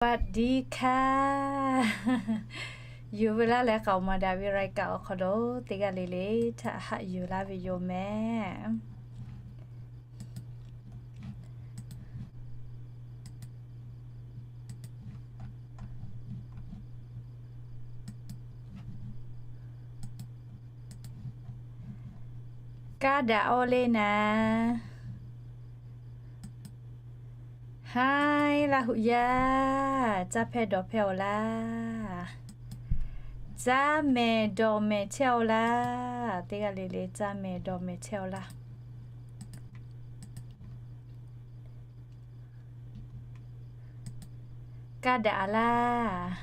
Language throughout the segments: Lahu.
สวัสดีค่ะ Yuˬ veu laˇ leh k'aoˍ maˍ daꞈ ve รายการ awˬ hk'aw lo teˇ g'aˇ le le htaꞈ haꞈ yuˬ laˇ ve yoˬ mehˍ. Kaˇ daꞈ awˬ le naˍ. Haiˉ, Laˇ huˍ yaˇ, caˇ hpehˇ dawˬ hpehˇ awˬ laˇ. Caˇ mehˍ dawˬ mehˍ chehˇ awˬ laˇ. Teˇ g'aˇ le le caˇ mehˍ dawˬ mehˍ chehˇ awˬ laˇ. Kaˇ daꞈ a laˇ.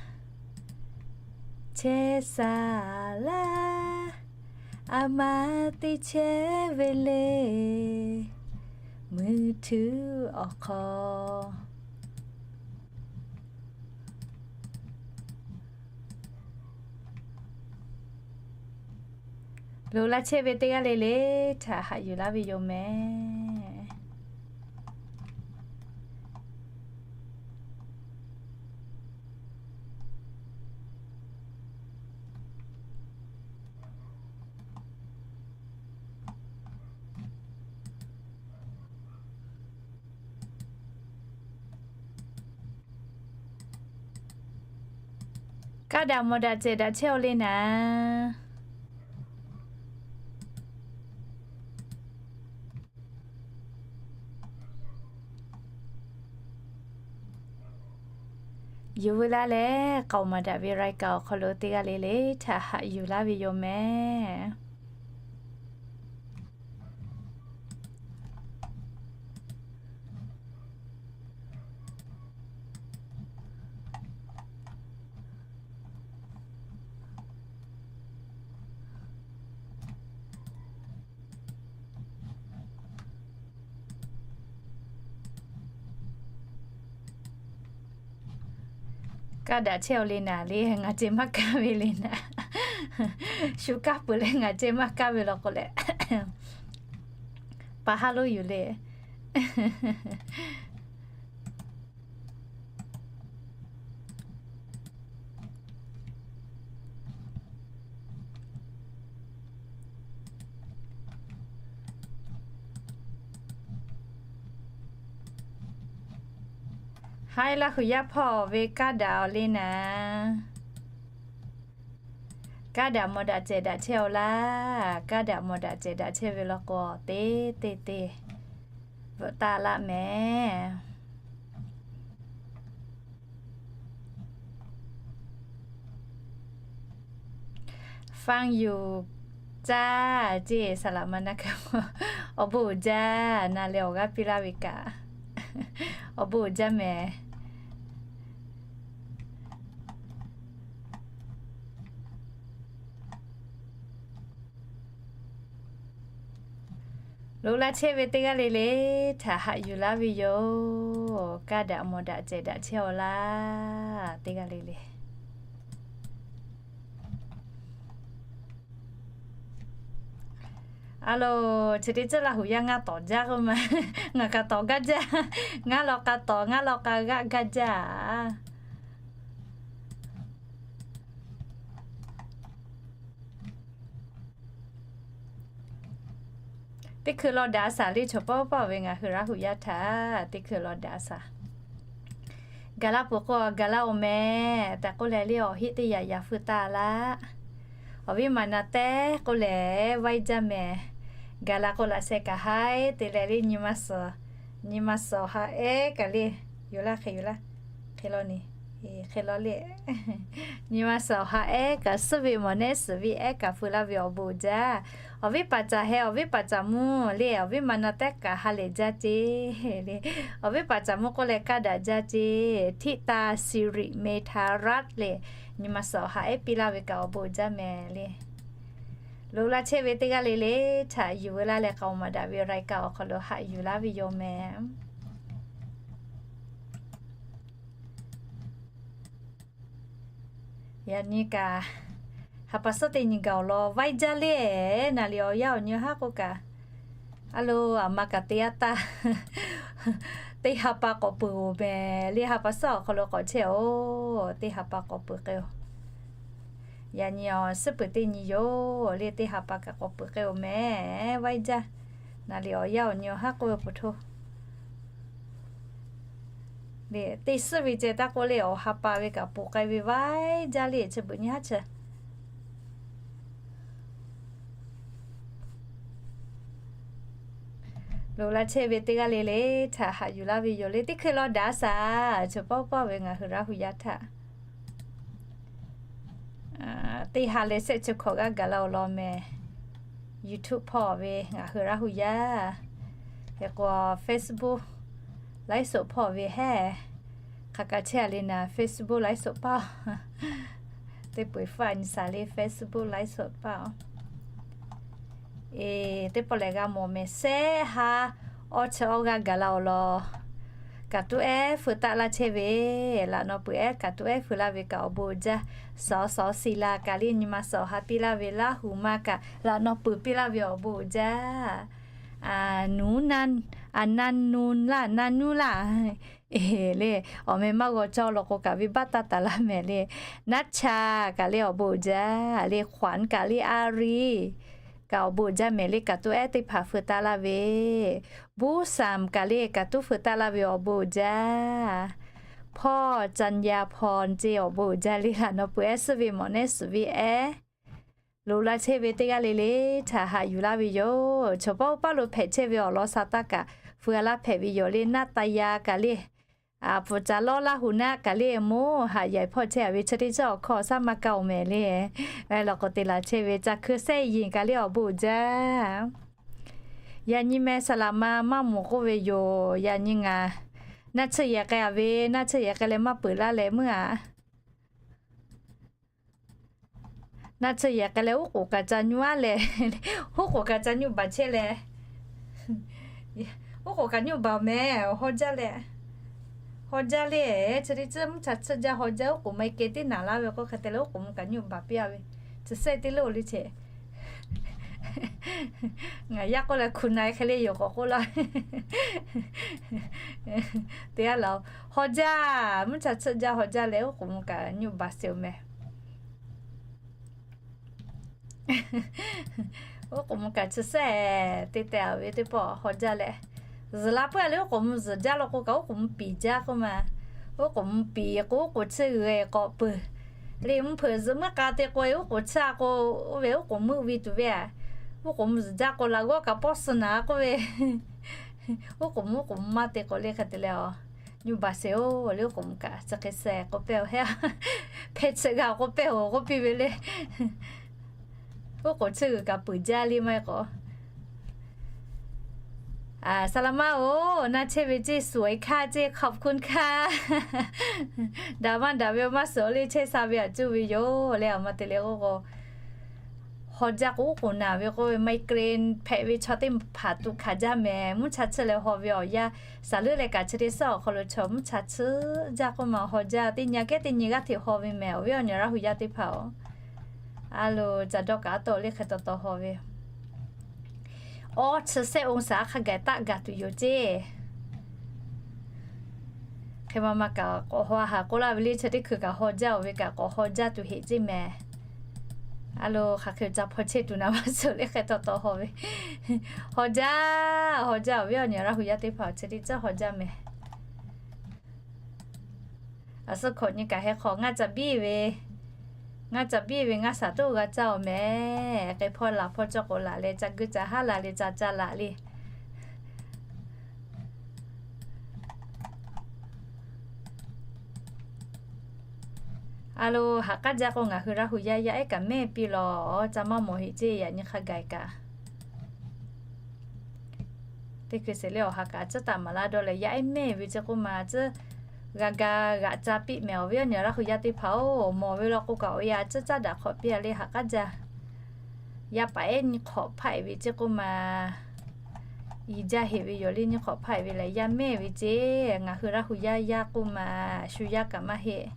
Chehˇ saˍ laˇ, a ma teˇ chehˇ ve le, mui htuˉ awˬ hk'aw. Loꞈ la chehˇ ve teˇ g'aˇ le le htaꞈ haꞈ yuˬ laˇ ve yoˬ mehˍ. Kaˇ daꞈ mawˬ daꞈ cehˬ daꞈ chehˇ awˬ le naˍ. Yuˬ veu laˇ leh k'aoˍ maˍ daꞈ ve รายการ awˬ hk'aw lo teˇ g'aˇ le le htaꞈ haꞈ yuˬ laˇ ve yoˬ mehˍ. Kaˇ daꞈ chehˇ awˬ le naˍ le, ngaˬ ceh maˇ kaˇ ve le naˍ. Shu kaˇ peuˬ leh ngaˬ ceh maˇ kaˇ ve law k'o leh, pa haˉ lonˉ yuˬ le. Haiˉ, Laˇ huˍ yaˇ hpawˇ ve kaˇ daꞈ awˬ le naˍ. Kaˇ daꞈ mawˬ daꞈ cehˬ daꞈ chehˇ awˬ laˇ. Kaˇ daꞈ mawˬ daꞈ cehˬ daꞈ chehˇ ve law k'o, teˇ teˇ teˇ bvuhꞈ taˍ laˇ mehˍ. ฟังอยู่จ้า ceˇ saˍ laˍ ma na kaˇ. Awˬ bon uiˍ jaˇ, na leh awˬ g'aˇ piˇ laˇ ve kaꞈ, awˬ bon uiˍ jaˇ mehˍ. Loꞈ la chehˇ ve teˇ g'aˇ le le htaꞈ haꞈ yuˬ laˇ ve yoˬ. Kaˇ daꞈ mawˬ daꞈ cehˬ daꞈ chehˇ awˬ laˇ, teˇ g'aˇ le le. A loˬ, chi teˇ ceuˬ Laˇ huˍ yaˇ ngaˇ tawˍ jaˇ k'oˆ ma. Ngaˬ k'a tawˍ gaˇ jaˇ. Ngaˇ law k'a tawˍ, ngaˇ law k'a g'aˆ gaˇ jaˇ. Teˇ hkui law daꞈ a shaˍ le, chaw pawˆ pawˆ ve ngaˬ hui Laˇ huˍ yaˇ htaꞈ teˇ hkui law daꞈ a shaˍ. Gaˬ la peuˬ k'o, gaˬ la oˬ mehˍ tehꞈ k'oˆ leh le, awˬ heˆ teˇ yaꞈ yaꞈ feu taˍ laˇ. Awˬ viˉ maˍ na tehˉ k'oˆ lehˬ, vaiˇ jaˇ mehˍ. Gaˬ la k'o laꞈ sheh kaꞈ haiˉ te leh le, nyi ma suhˍ, nyi ma suhˍ awˬ ha ehˉ kaꞈ le, yoˬ laˇ hk'e yoˬ laˇ, hk'e law ni, hk'e law le. Nyi ma suhˍ awˬ ha ehˉ kaꞈ, suhˉ ve mawˬ nehˉ suhˍ ve ehˉ kaꞈ feu laˇ ve awˬ bon jaˇ. Awˬ viˉ paˍ caˍ heh, awˬ viˉ paˍ caˍ mvuhˇ le, awˬ viˉ maˍ na tehˉ kaꞈ ha lehˬ jaˇ ceˇ le. Awˬ viˉ paˍ caˍ mvuhˇ k'oˆ leh kaˇ daꞈ jaˇ ceˇ. ธิดา สิริเมธารัตน์ le, nyi ma suhˍ awˬ ha ehˉ piˇ laˇ ve kaꞈ awˬ bon jaˇ mehˍ le. Loꞈ la chehˇ ve teˇ g'aˇ le le htaꞈ yuˬ veu laˇ leh k'aoˍ maˍ daꞈ ve รายการ awˬ hk'aw lo haꞈ yuˬ laˇ ve yoˬ mehˍ. Yaꞈ nyi kaꞈ, ha pa suhˉ teˇ nyi gaˬ awˬ lawn vaiˇ jaˇ le, naˍ liˍ awˬ yaˇ awˬ nyi haˉ k'oˆ kaꞈ, a loˬ, aˬ ma kaꞈ te yaˇ taˇ, Teˇ ha pa k'awꞈ peuˬ-oˬ mehˍ le, ha pa suhˉ awˬ hk'aw lo k'awꞈ chehˇ-oˬ. Teˇ ha pa k'awꞈ peuˬ k'ai-oˬ. Yaꞈ nyi awˬ suhˉ peuˬ teˇ nyi yoˬ le, teˇ ha pa kaꞈ k'awꞈ peuˬ k'ai-oˬ mehˍ. Vaiˇ jaˇ. Naˍ liꞈ awˬ yanˇ awˬ nyi awˬ haˉ k'oˆ ve po hto le, teˇ suhˉ ve ceh taˇ k'oˆ le, awˬ ha pa ve kaꞈ peuˬ k'ai ve vaiˇ jaˇ le, chi beuꞈ nyi haˉ chi. Loꞈ la chehˇ ve teˇ g'aˇ le le htaꞈ haꞈ yuˬ laˇ ve yoˬ le. Teˇ hkui law daꞈ shaˍ, chaw pawˆ pawˆ ve ngaˬ hui Laˇ hu yaˇ htaꞈ teˇ ha leh shehˆ chi hkawꞈ g'aˇ gaˬ la-oˬ law mehˍ. YouTube hpawˇ ve ngaˬ hui Laˇ hu yaˇ, hk'e k'o Facebook ไลฟ์สด hpawˇ ve hehˉ. Hk'aˬ kaꞈ chehˇ a le naˍ, Facebook ไลฟ์สด paˇ-oˬ. Teˇ peu-eˬ hpfuhˇ a nyi shaˍ le, Facebook ไลฟ์สด paˇ-oˬ. Eˬ, teˇ pawˆ lehˬ g'a mawˬ mehˍ, shehˆ ha awˇ chi awˇ g'aˇ gaˬ la-oˬ law. Kaꞈ tuˉ ehˉ feu taˆ laˇ chehˇ ve, laꞈ naw peuˬ ehˉ kaꞈ tuˉ ehˉ feu laˇ ve kaꞈ awˬ bon uiˍ jaˇ. Sawˍ sawˍ si la kaꞈ le nyi ma sawˍ ha piˇ laˇ ve, Laˇ hu ma kaꞈ laꞈ naw peuˬ piˇ laˇ ve awˬ bon uiˍ jaˇ. Nuˉ, a, naˇ nuˇ laˇ, naˇ nuˇ laˇ. Eˬ le, awˬ meh maˇ g'aw cawˇ law k'o kaꞈ venˇ baˆ taˇ taˍ laˇ mehˍ le. Naˉ chaˇ kaꞈ le awˬ bon uiˍ jaˇ le, Hk'aw kaꞈ le, Aˍriˆ kaꞈ awˬ bon uiˍ jaˇ mehˍ le, kaꞈ tuˉ ehˉ teˇ hpaˍ feu taˆ laˇ ve. Buˇ Saˍ kaꞈ le kaꞈ tuˉ feu taˆ laˇ ve awˬ bon uiˍ jaˇ. Hpawˇ Caˇ yaˇ hpawˇ ce awˬ bon uiˍ jaˇ le, laꞈ naw peuˬ ehˉ suhˉ ve mawˬ nehˉ suhˍ ve ehˉ. Loꞈ la chehˇ ve teˇ g'aˇ le le htaꞈ haꞈ yuˬ laˇ ve yoˬ. Chaw pawˆ paˇ lo hpehꞈ chehˇ ve awˬ lawn sha taˇ kaꞈ feu a laˇ hpehꞈ ve yoˬ le, naˆ taˇ yaˇ kaꞈ le, a, pfuhˍ ca lawˇ Laˇ hu naˆ kaꞈ le, moˉ haꞈ yaiˬ hpawˇ chehˇ a ve chi teˇ ceuˬ awˬ hkawˇ shaˉ maˇ kaˇ-oˬ mehˍ le. Lawˬ k'o te laˬ chehˇ ve ca hkui sehˆ yeˬ kaꞈ le awˬ bon uiˍ jaˇ. Yaꞈ nyi meh saˍ laꞈ ma maˇ mawˬ k'oˆ ve yoˬ. Yaꞈ nyi ngaˬ naˆ tsuhˇ yehˬ k'ai a ve, naˆ tsuhˇ yehˬ k'ai leh maˇ peuˬ laˇ leh meuˇ a. Naˆ tsuhˇ yehˬ k'ai leh oˉ k'oˍ kaꞈ ca nyuˇ aˉ leh, oˉ k'oˍ kaꞈ ca nyuˇ baˬ chehˇ leh, oˉ k'oˍ kaꞈ nyuˇ baˬ mehˍ, haw jaˇ leh, haw jaˇ le, chi teˇ ceuˬ mvuhˇ cha tsuhˇ jaˇ haw jaˇ, oˉ k'oˍ maˇ keh teˇ naˍ laˇ ve k'o hk'e te leh oˉ k'oˍ mvuhˇ kaꞈ nyuˇ baˬ piˇ a ve, chi sehˆ teˇ lo le che. Ngaˬ yaˇ k'oˆ leh hku na hk'e le yoˬ k'awꞈ k'oˆ laˇ. Te a la, haw jaˇ, mvuhˇ cha tsuhˇ jaˇ haw jaˇ leh oˉ k'oˍ mvuhˇ kaꞈ nyuˇ baˬ sheˍ-oˬ mehˍ. Oˉ k'oˍ mvuhˇ kaꞈ chi sehˆ te teh a ve teˇ pawˆ haw jaˇ leh, zuhˬ la puiˉ a le, oˉ k'oˍ mvuhˇ zuhˬ jaˇ law k'o kaꞈ oˉ k'oˍ mvuhˇ piˍ jaˇ k'oˆ ma. Oˉ k'oˍ mvuhˇ piˍ k'o oˉ k'oˍ tsuhˇ g'uiˬ k'awꞈ peuˬ le, mvuhˇ hpeuꞈ zuhꞈ meuˇ k'a te k'o oˉ k'oˍ tsuhˇ a k'o, oˇ ve oˉ k'oˍ meuˇ ve tuˬ ve a. Oˉ k'oˍ mvuhˇ zuhˬ jaˇ k'o laꞈ g'awˇ kaꞈ pawˆ suh naˍ k'oˆ ve, oˉ k'oˍ mvuhˇ oˉ k'oˍ mvuhˇ maˇ te k'o le hk'e te leh a, nyuˇ baˬ sheˍ-oˬ le, oˉ k'oˍ mvuhˇ kaꞈ chi hk'e sehˆ k'oˆ pehˇ-oˬ heˆ. Hpehˇ tsuhꞈ g'a k'oˆ pehˇ-oˬ k'oˆ piˇ ve le. Oˉ k'oˍ tsuhˇ g'uiˬ kaꞈ peuˬ jaˇ le maˇ heˆ k'o. Saˍ laꞈ ma-oˬ, naˆ chehˇ ve ceˇ suhˍ-e hkaˇ ceˇ ขอบคุณค่ะ. Daꞈ maˇ daꞈ ve maˇ suhˍ le, chehˇ sha ve aꞈ cuˇ ve yoˬ leh, aˬ ma te leh k'oˆ k'o, haw jaˇ k'o oˉ k'oˍ naˬ ve k'oˆ ve, migraine hpehꞈ ve chaw teˇ hpaˍ tuꞈ hkanˍ jaˇ mehˍ. Mvuhˇ cha tsuhˇ leh haw ve awˬ yanˇ, saˍ leuˆ leh kaꞈ chi teˇ suhˉ awˬ hk'aw lo chaw mvuhˇ cha tsuhˇ jaˇ k'oˆ ma haw jaˇ, teˇ nyi geh teˇ nyi g'aˇ hteꞈ haw ve mehˍ. Awˬ viˉ awˬ nyi Laˇ hu yaˇ teˇ hpaˍ-oˬ, a loˍ ca dawˇ kaꞈ a tawˍ le hk'e taw taw haw ve awˇ chi sehˆ องศา hk'a gaˬ taˆ gaˬ tuˬ yoˬ ceˇ. Hk'e ma ma kaꞈ k'awꞈ haw haˍ k'oˆ laˇ ve le, chi teˇ hkui kaꞈ haw jaˇ-oˬ ve kaꞈ k'awꞈ haw jaˇ tuˬ heꞈ ceˇ mehˍ. A loˍ hk'aˬ hk'e ca hpaw chehˇ tuˬ naˍ maˇ suhˍ le hk'e taw taw haw ve. Haw jaˇ, haw jaˇ, awˬ viˉ awˬ nyi Laˇ hu yaˇ teˇ hpaˍ-oˬ, chi teˇ ceuˬ haw jaˇ mehˍ. Aˬ suhˉ hkawꞈ nyi kaꞈ heh hk'awꞈ ngaˇ ca biˇ ve, ngaˇ ca biˇ ve ngaˇ shaˍ toˆ g'a caˇ-oˬ mehˍ. K'ai hpawˇ laˬ hpawˇ cawˇ k'o laˬ leh, ca guˇ ca haˉ la leh ca ca laˬ le. A loˍ ha k'aˉ jaˇ k'o ngaˬ hui Laˇ hu yaˇ yaˇ ehˉ kaꞈ mehˇ piˇ lawˬ, ca maˇ mawˬ heꞈ ceˇ. Yaꞈ nyi hk'a gaˬ kaꞈ teˇ hkui sheˍ le awˬ ha kaꞈ a ciˉ taˍ maˍ laˇ dawˇ leh yaˇ ehˉ mehˇ ve ceˇ k'oˆ ma a ciˉ g'a ga g'aꞈ ca piˇ mehˍ. Awˬ viˉ awˬ nyi Laˇ hu yaˇ teˇ hpaˍ-oˬ, mawˬ ve law k'o kaꞈ awˬ yanˇ a ciˉ caˉ daꞈ hk'awꞈ piˇ a le ha k'aˉ jaˇ. Yaˇ paˍ ehˉ nyi hk'awꞈ hpaˆ-e ve ceˇ k'oˆ ma, i jaˇ heꞈ ve yoˬ le. Nyi hk'awꞈ hpaˆ-e ve lehˬ yaˇ mehˇ ve ceˇ. Ngaˬ hui Laˇ hu yaˇ yaˇ k'oˆ ma, shu yaˇ kaꞈ maˇ heˆ.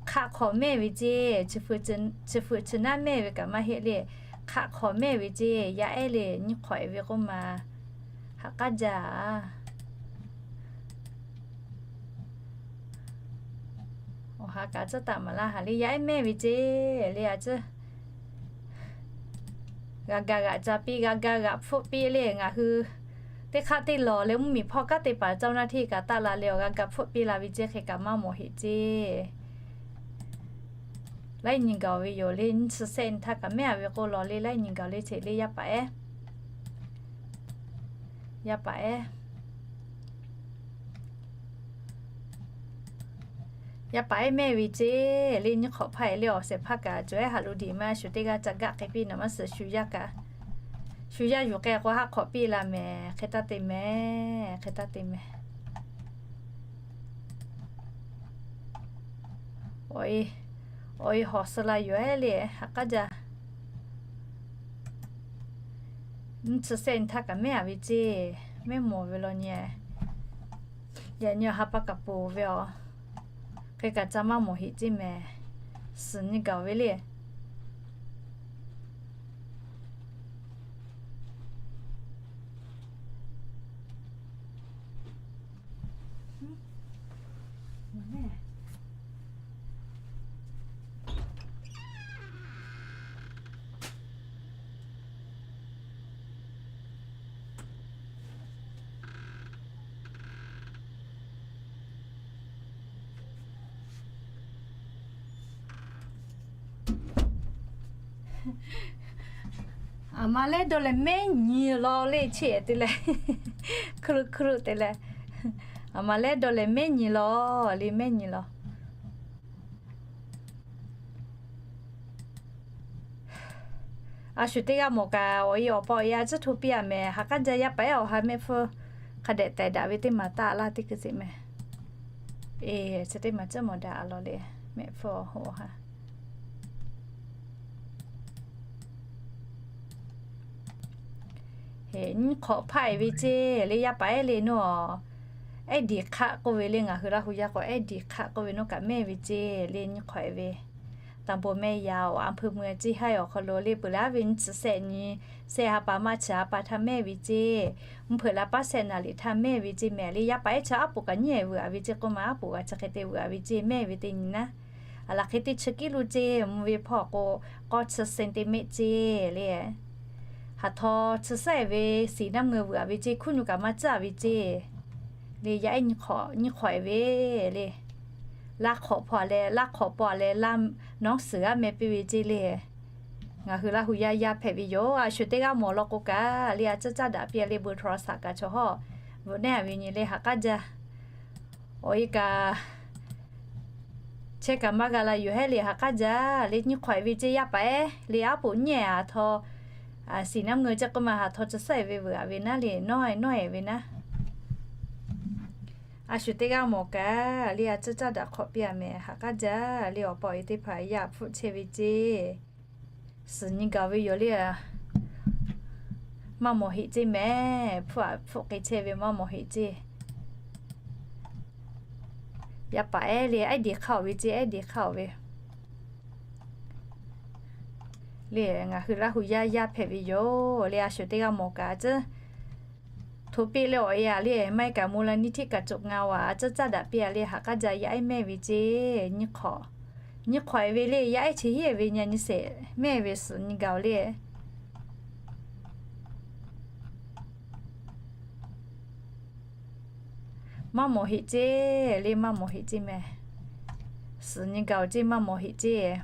Hk'aˆ hk'awꞈ mehˇ ve ceˇ. Chi fuiˍ chi naˉ mehˇ ve kaꞈ maˇ heˆ le. Hk'aˆ hk'awꞈ mehˇ ve ceˇ. Yaˇ ehˉ le nyi hk'awꞈ-e ve k'oˆ ma, ha k'aˉ jaˇ. Awˬ ha kaꞈ tcuhˉ taˍ maˍ laˇ haˍ le, yaˇ ehˉ mehˇ ve ceˇ le a tcuhˉ. G'a ga g'aꞈ ca piˇ, g'a ga g'aꞈ hpfuhˆ piˇ le ngaˬ hui. Teˇ hk'aˆ teˇ lawˬ le mvuhˇmiˬ hpawˇ kanˉ te paˍ เจ้าหน้าที่ kaꞈ taˆ la le awˬ g'a ga hpfuhˆ piˇ la ve ceˇ hk'e kaꞈ maˇ mawˬ heꞈ ceˇ. Laiˉ nyi gaˬ ve yoˬ le, nyiˇ chi sehˆ nyi htaˇ kaꞈ mehˇ a ve k'o lawˬ le, laiˉ nyi gaˬ le ceˇ le yaˇ paˍ ehˉ. Yaˇ paˍ ehˉ. Yaˇ paˍ ehˉ mehˇ ve ceˇ le nyiˇ hk'awꞈ hpaˇ e le awˬ shehˍ hpaˇ kaꞈ cawˬ ehˉ haꞈ lo diˬ maˇ shu teˇ g'aˇ ca gaˆ k'ai piˇ naˍ maˇ suhˍ shu yaˇ kaꞈ. Shu yaˇ yuˬ k'ai k'o haˆ hk'awꞈ piˇ la mehˍ, hk'e taˇ te mehˍ, hk'e taˇ te mehˍ. Awˬ e hawˬ suh la yoˬ ehˉ le, ha k'aˉ jaˇ. Nyiˇ chi sehˆ nyi htaˇ kaꞈ mehˇ a ve ceˇ, mehˇ mawˬ ve law nyi. Yaꞈ nyi ha pa kaꞈ poˬ ve aˬ. Hk'e kaꞈ ca maˇ mawˬ heꞈ ceˇ mehˍ. Suhˍ nyi gaˬ ve le. Aˬ ma lehˉ dawˇ leh mehˉ nyi law le cheˇ te leh, hkuˇ hkuˇ te leh, aˬ ma lehˉ dawˇ leh mehˉ nyi law le, mehˉ nyi law. A shu teˇ g'aˇ mawˬ kaꞈ awˬ e awˬ pa awˬ e a tcuhˉ hto piˇ a mehˍ. Ha k'aˉ jaˇ yaˇ paˍ ehˉ awˬ ha mehˆ hpfuhˇ hk'a dehꞈ tehꞈ daꞈ ve teˇ maˬ taˆ laˇ teˇ hkui ceˇ mehˍ. E, chi teˇ maˬ tcuhˉ mawˬ daꞈ a law le, mehˆ hpfuhˇ awˬ ha. Nyiˇ hk'awꞈ hpaˆ e ve ceˇ le yaˇ paˍ ehˉ le nawˬ. Ehˉ diˍ hk'aˆ k'oˆ ve le ngaˬ hui Laˇ hu yaˇ k'o ehˉ diˍ hk'aˆ k'oˆ ve nawˬ kaꞈ mehˇ ve ceˇ le nyiˇ hk'awꞈ e ve. Taˍ bon mehˆ yaꞈ awˬ a hpui mui a ciˇ haiˉ awˬ hk'aw lo le peuˬ laˇ ve nyiˇ chi sehˆ nyi, sehˆ ha pa maˇ chi ha pa htaˇ mehˇ ve ceˇ. Mvuhˇ hpeuꞈ la paˉ sehˆ naˍ liꞈ htaˇ mehˇ ve ceˇ mehˍ le yaˇ paˍ ehˉ chi aˉ poꞈ kaꞈ nyiˇ e veuꞈ a ve ceˇ k'oˆ ma aˉ poꞈ g'a chi hk'e te veuꞈ a ve ceˇ mehˇ ve teˇ nyi naˉ. Aˬ laˬ hk'e teˇ chi kiˉ lo ceˇ mvuh ve hpawˇ k'o, k'awˇ chi centimeter ceˇ le. Haˍ htaw chi sehˆ ve siˍ naˉ mvuh veuꞈ a ve ceˇ hkuˇ nyu kaꞈ maˇ tcuhˉ a ve ceˇ le yaˇ ehˉ nyiˇ hk'awꞈ e ve le. Laˇ hk'awꞈ hpawˇ a leh, laˇ hk'awꞈ pawˆ a leh, laˇ nawˉ suhˍ g'aˇ meh piˇ ve ceˇ le. Ngaˬ hui Laˇ hu yaˇ yaˇ hpehꞈ ve yoˬ. A shu teˇ g'aˇ mawˬ law k'o kaꞈ le a tcuhˉ caˇ daꞈ piˇ a le เบอร์โทรศัพท์ kaꞈ chaw hawˉ veuꞈ nehˉ a ve nyi le ha k'aˉ jaˇ. Awˬ e kaꞈ chehˇ kaꞈ maˇ g'a la yoˬ hehˉ le ha k'aˉ jaˇ le nyiˇ hk'awꞈ e ve ceˇ yaˇ paˍ ehˉ le aˉ poꞈ nyiˇ e haˍ htaw siˍ naˉ mvuh ceˇ k'oˆ ma haˍ htaw chi sehˆ ve veuꞈ a ve naˉ le nawˉ nawˉ e ve naˉ. A shu teˇ g'aˇ mawˬ kaꞈ le a tcuhˉ caˇ daꞈ hk'awꞈ piˇ a mehˍ ha k'aˉ jaˇ le awˬ pa awˬ e teˇ hpaˍ yaˇ hpfuhˆ chehˇ ve ceˇ. Suhˍ nyi gaˬ ve yoˬ le. Maˇ mawˬ heꞈ ceˇ mehˍ, hpfuhˆ a hpfuhˆ k'ai chehˇ ve maˇ mawˬ heꞈ ceˇ. Yaˇ paˍ ehˉ le ehˉ diˍ hk'aˇ oˬ ve ceˇ ehˉ diˍ hk'aˇ oˬ ve le. Ngaˬ hui Laˇ hu yaˇ yaˇ hpehꞈ ve yoˬ le a shu teˇ g'aˇ mawˬ kaꞈ tcuhˉ hto piˇ le awˬ e a le maˇ heˆ kaꞈ มูลนิธิ kaꞈ cawꞈ nga a a tcuhˉ caˇ daꞈ piˇ a le ha k'aˉ jaˇ yaˇ ehˉ mehˇ ve ceˇ. Nyiˇ hk'awꞈ e ve le yaˇ ehˉ chi hiˉ e ve nyi nyi sheˍ mehˇ ve suhˍ nyi gaˬ oˬ le. Maˇ mawˬ heꞈ ceˇ le maˇ mawˬ heꞈ ceˇ mehˍ. Suhˍ nyi gaˬ oˬ ceˇ maˇ mawˬ heꞈ ceˇ.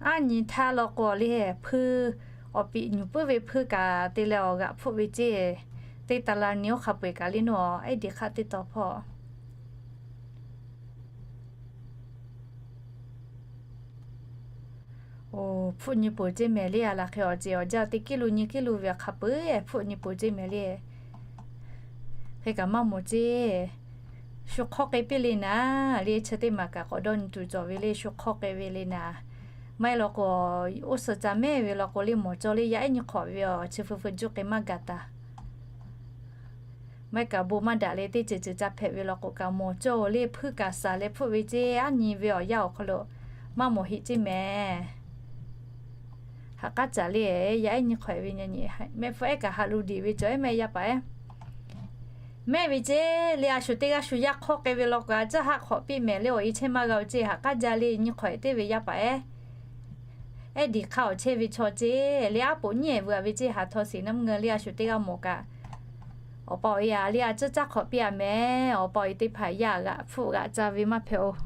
Aˉ nyi htaˇ law k'o le hpuiˇ, awˬ piˍ nyuˬ puiˉ ve hpuiˇ kaꞈ te leh awˬ g'aꞈ hpfuhˆ ve ceˇ. Teˇ ta la nyi oˇ hk'a peu eˬ kaꞈ le nawˬ ehˉ diˍ hk'aˇ teˇ taw hpawˇ oˬ hpfuhˆ nyi peuˬ ceˇ mehˍ le a laˬ hk'e awˬ ceˬ awˬ jaˇ teˇ kiˉ lo nyi kiˉ lo ve awˬ hk'a peu eˬ hpfuhˆ nyi peuˬ ceˇ mehˍ le. Hk'e kaꞈ maˇ mawˬ ceˇ. Shu hk'awˇ k'ai piˇ le naˍ le chi teˇ maˬ kaꞈ k'awꞈ dawˇ nyi tuˬ cawˬ ve le shu hk'awˇ k'ai ve le naˍ. Maˇ heˆ law k'o, oˇ suhˍ ca mehˇ ve law k'o le, mawˬ cawˇ le yaˇ ehˉ nyiˇ hk'awꞈ ve awˬ chi feu feu juˇ k'ai maˇ gaˬ taˍ. Maˇ heˆ kaꞈ bon maˇ daꞈ le teˇ ceuˬ ceuˬ ca hpehꞈ ve law k'o kaꞈ, mawˬ cawˇ le hpuiˇ kaꞈ saˍ leh hpfuhˆ ve ceˇ, aˉ nyi ve awˬ yanˇ awˬ hk'aw lo maˇ mawˬ heˆ ceˇ mehˍ. Haꞈ k'aˉ caˍ le, yaˇ ehˉ nyiˇ hk'awꞈ ve nyi nyi, mehˆ hpfuhˆ ehˉ kaꞈ haꞈ lo diꞈ ve cawˬ ehˉ mehˆ yaˇ paˍ ehˉ mehˆ ve ceˇ le. A shu teˇ g'aˇ shu yaˇ hk'awˇ k'ai ve law k'o, a ciˉ haˆ hk'awꞈ piˇ mehˍ le, awˬ e chehˇ maˇ g'a ve ceˇ. Haꞈ k'aˉ jaˇ le, nyiˇ hk'awꞈ ehˉ teˇ ve yaˇ paˍ ehˉ, ehˉ diˍ hk'aˇ awˬ chehˇ ve chaw ceˇ le. Aˉ poꞈ nyiˉ ehˍ veu a ve ceˇ, haˍ htaw shiˍ naˉ mvuhˇ ngeu le. A shu teˇ g'aˇ mawˬ kaꞈ, awˬ pa awˬ e a le, a ciˉ caˉ hk'awꞈ piˇ a mehˍ. Awˬ pa awˬ e teˇ hpaˍ yaˇ g'aꞈ hpfuhˆ g'aꞈ ca ve maˇ hpehꞈ oˬ.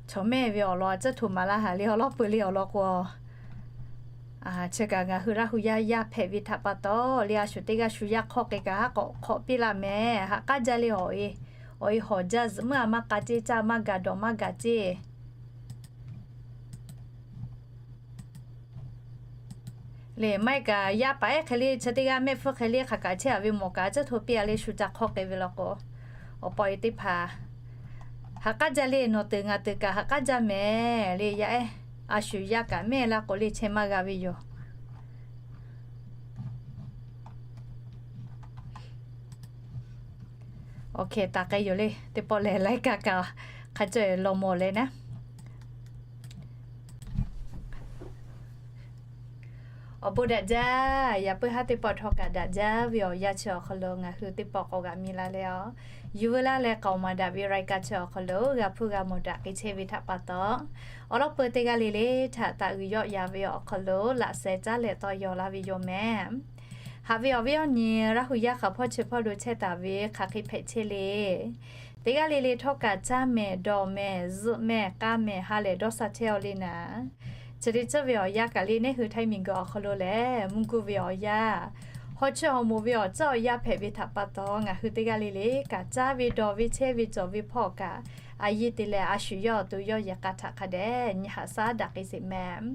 Chaw mehˇ ve awˬ lawn a ciˉ htoꞈ ma laˇ haˍ le, awˬ lawˉ peu le awˬ lawn k'o, chi kaꞈ ngaˬ hui Laˇ hu yaˇ yaˇ hpehꞈ ve htaꞈ pa taw le, a shu teˇ g'aˇ shu yaˇ hk'awˇ k'ai kaꞈ haˆ k'awꞈ hk'awꞈ piˇ laˇ mehˍ. Haꞈ k'aˉ jaˇ le, awˬ e, awˬ e hawˍ jaˇ zuhꞈ meuˇ a maˇ k'a ceˇ, caˇ maˇ gaˬ dawˬ maˇ gaˬ ceˇ. Le maˇ heˆ kaꞈ yaˇ paˍ ehˉ hk'e le, chi teˇ g'aˇ mehˆ hpfuhˆ hk'e le hk'aˬ kaꞈ chehˇ a ve mawˬ kaꞈ, a ciˉ htoꞈ piˇ a le shu ca hk'awˇ k'ai ve law k'o, awˬ pa awˬ e teˇ hpaˍ haꞈ k'aˉ jaˇ le, nawˬ teuˬ ngaˬ teuˬ kaꞈ haꞈ k'aˉ jaˇ mehˍ le. Yaˇ ehˉ, a shu yaˇ kaꞈ mehˆ laˇ k'o le chehˇ maˇ g'a ve yoˬ. Awˬ hkeh taˍ k'ai yoˬ le, teˇ pawˆ lehˬ laiˉ kaˆ kaꞈ hk'a caweh law mawˬ leh naˉ. Awˬ bon daꞈ jaˇ, yaꞈ puiˉ haˉ teˇ pawˆ htawˇ kaꞈ daꞈ jaˇ ve awˬ yanˇ chi awˬ hk'aw lo ngaˬ hui teˇ pawˆ k'awꞈ g'aꞈ mi la leh a, yuˬ veu laˇ leh k'aoˍ maˍ daꞈ ve รายการ chi awˬ hk'aw lo g'a hpuˇ g'a mawˬ daꞈ k'ai chehˇ ve htaꞈ pa taw, awˬ lawn peu teˇ g'aˇ le le htaꞈ taꞈ g'uiˬ yawˆ yan ve awˬ hk'aw lo laꞈ sheh caˉ leh tawˇ yaw laˇ ve yoˬ mehˍ. Haꞈ ve awˬ viˉ awˬ nyi Laˇ hu yaˇ hk'aˬ hpawˇ chi hpawˇ lo chehˇ taˍ ve hk'aˬ hk'e hpehꞈ chehˇ le. Teˇ g'aˇ le le htawˇ kaꞈ caˇ mehˍ, dawˬ mehˍ, zuhꞈ mehˍ, k'a mehˍ, ha lehˬ dawˇ sha chehˇ aw le naˍ. Chi teˇ ceuˬ ve awˬ yanˇ kaꞈ le, neˇ hui Htaiˇ miˬguiˬ awˬ hk'aw lo lehˬ mvuhˇ guˇ ve awˬ yanˇ, haw chi awˬ moˍ ve awˬ ceuˬ awˬ yanˇ hpehꞈ ve htaꞈ pa taw, ngaˬ hui teˇ g'aˇ le le kaꞈ caˇ ve dawˬ ve chehˇ ve cawˬ ve hpawˇ kaꞈ, a yehˬ te leh a shu yawˇ awˬ to yawˇ yehˬ k'a htaꞈ hk'a dehꞈ nyi haꞈ shaˉ daꞈ k'ai sheˍ mehˍ.